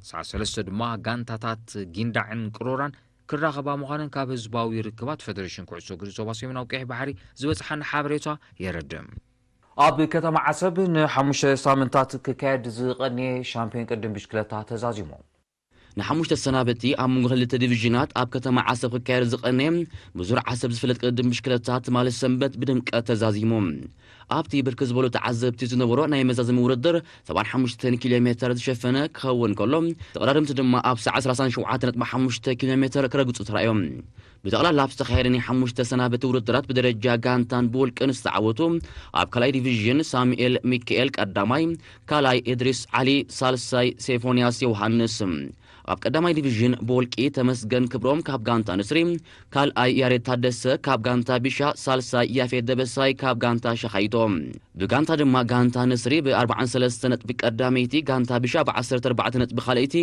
ሰዓት ሰለስተ ድማ ጋንታታት ጊንዳዕን ቅሮራን ክራኸባ ምዃነን ካብ ህዝባዊ ርክባት ፈደሬሽን ኩዕሶ እግሪ ዞባ ሰሜናዊ ቀይሕ ባሕሪ ዝበጽሓና ሓበሬታ የረድእ። ኣብ ከተማ ዓሰብ ንሓሙሽተ ሳምንታት ክካየድ ዝቐንየ ሻምፒዮን ቅድም ብሽክለታ ተዛዚሙ። ንሓሙሽተ ሰናበቲ ኣብ መንጎ ክልተ ዲቪዥናት ኣብ ከተማ ዓሰብ ክካየድ ዝቐነየ ብዙር ዓሰብ ዝፍለጥ ቅድም ብሽክለታ ትማሊ ሰንበት ብድምቀት ተዛዚሙ። ኣብቲ ብርክት ዝበሉ ተዓዘብቲ ዝነበሮ ናይ መዛዘሚ ውድድር ሰብዓን ሓሙሽተን ኪሎ ሜተር ዝሸፈነ ክኸውን ከሎ፣ ተቐዳደምቲ ድማ ኣብ ሰዓት ሰላሳን ሸውዓተን ነጥቢ ሓሙሽተ ኪሎ ሜተር ክረግጹ ተራእዮም። ብጠቕላላ ኣብ ዝተኻየደ ናይ ሓሙሽተ ሰናበቲ ውድድራት ብደረጃ ጋንታን ብውልቅን ዝተዓወቱ፣ ኣብ ካልኣይ ዲቪዥን ሳሙኤል ሚካኤል ቀዳማይ፣ ካልኣይ ኢድሪስ ዓሊ፣ ሳልሳይ ሴፎንያስ ዮሃንስ። ኣብ ቀዳማይ ዲቪዥን ብውልቂ ተመስገን ክብሮም ካብ ጋንታ ንስሪ፣ ካልኣይ ያሬድ ታደሰ ካብ ጋንታ ቢሻ፣ ሳልሳይ ያፌት ደበሳይ ካብ ጋንታ ሸኻይቶ። ብጋንታ ድማ ጋንታ ንስሪ ብ43 ነጥቢ ቀዳመይቲ፣ ጋንታ ቢሻ ብ14 ነጥቢ ካልኣይቲ፣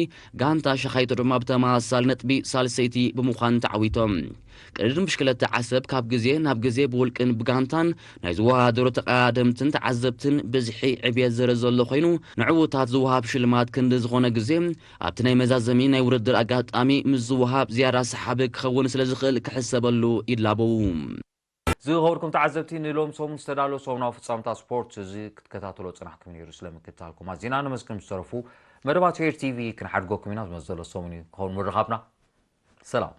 ጋንታ ሸኻይቶ ድማ ብተመሳሳሊ ነጥቢ ሳልሰይቲ ብምዃን ተዓዊቶም። ቅድድም ብሽክለታ ዓሰብ ካብ ግዜ ናብ ግዜ ብውልቅን ብጋንታን ናይ ዝወዳደሩ ተቐዳደምትን ተዓዘብትን ብዝሒ ዕብየት ዘርኢ ዘሎ ኮይኑ፣ ንዕዉታት ዝወሃብ ሽልማት ክንዲ ዝኾነ ግዜ ኣብቲ ናይ መዛዘሚ ናይ ውድድር ኣጋጣሚ ምስ ዝወሃብ ዝያዳ ሰሓቢ ክኸውን ስለ ዝኽእል ክሕሰበሉ ይላበው። ዝኸበርኩም ተዓዘብቲ፣ ንሎም ሰሙን ዝተዳለወ ሰሙናዊ ፍጻመታት ስፖርት እዚ ክትከታተሎ ጽናሕኩም ነይሩ። ስለምክትታልኩም ኣዚና ነመስግን። ምስ ዝተረፉ መደባት ሄር ቲቪ ክንሓድገኩም ኢና። ዝመጽእ ዘሎ ሰሙን እዩ ክኸውን ምርኻብና። ሰላም።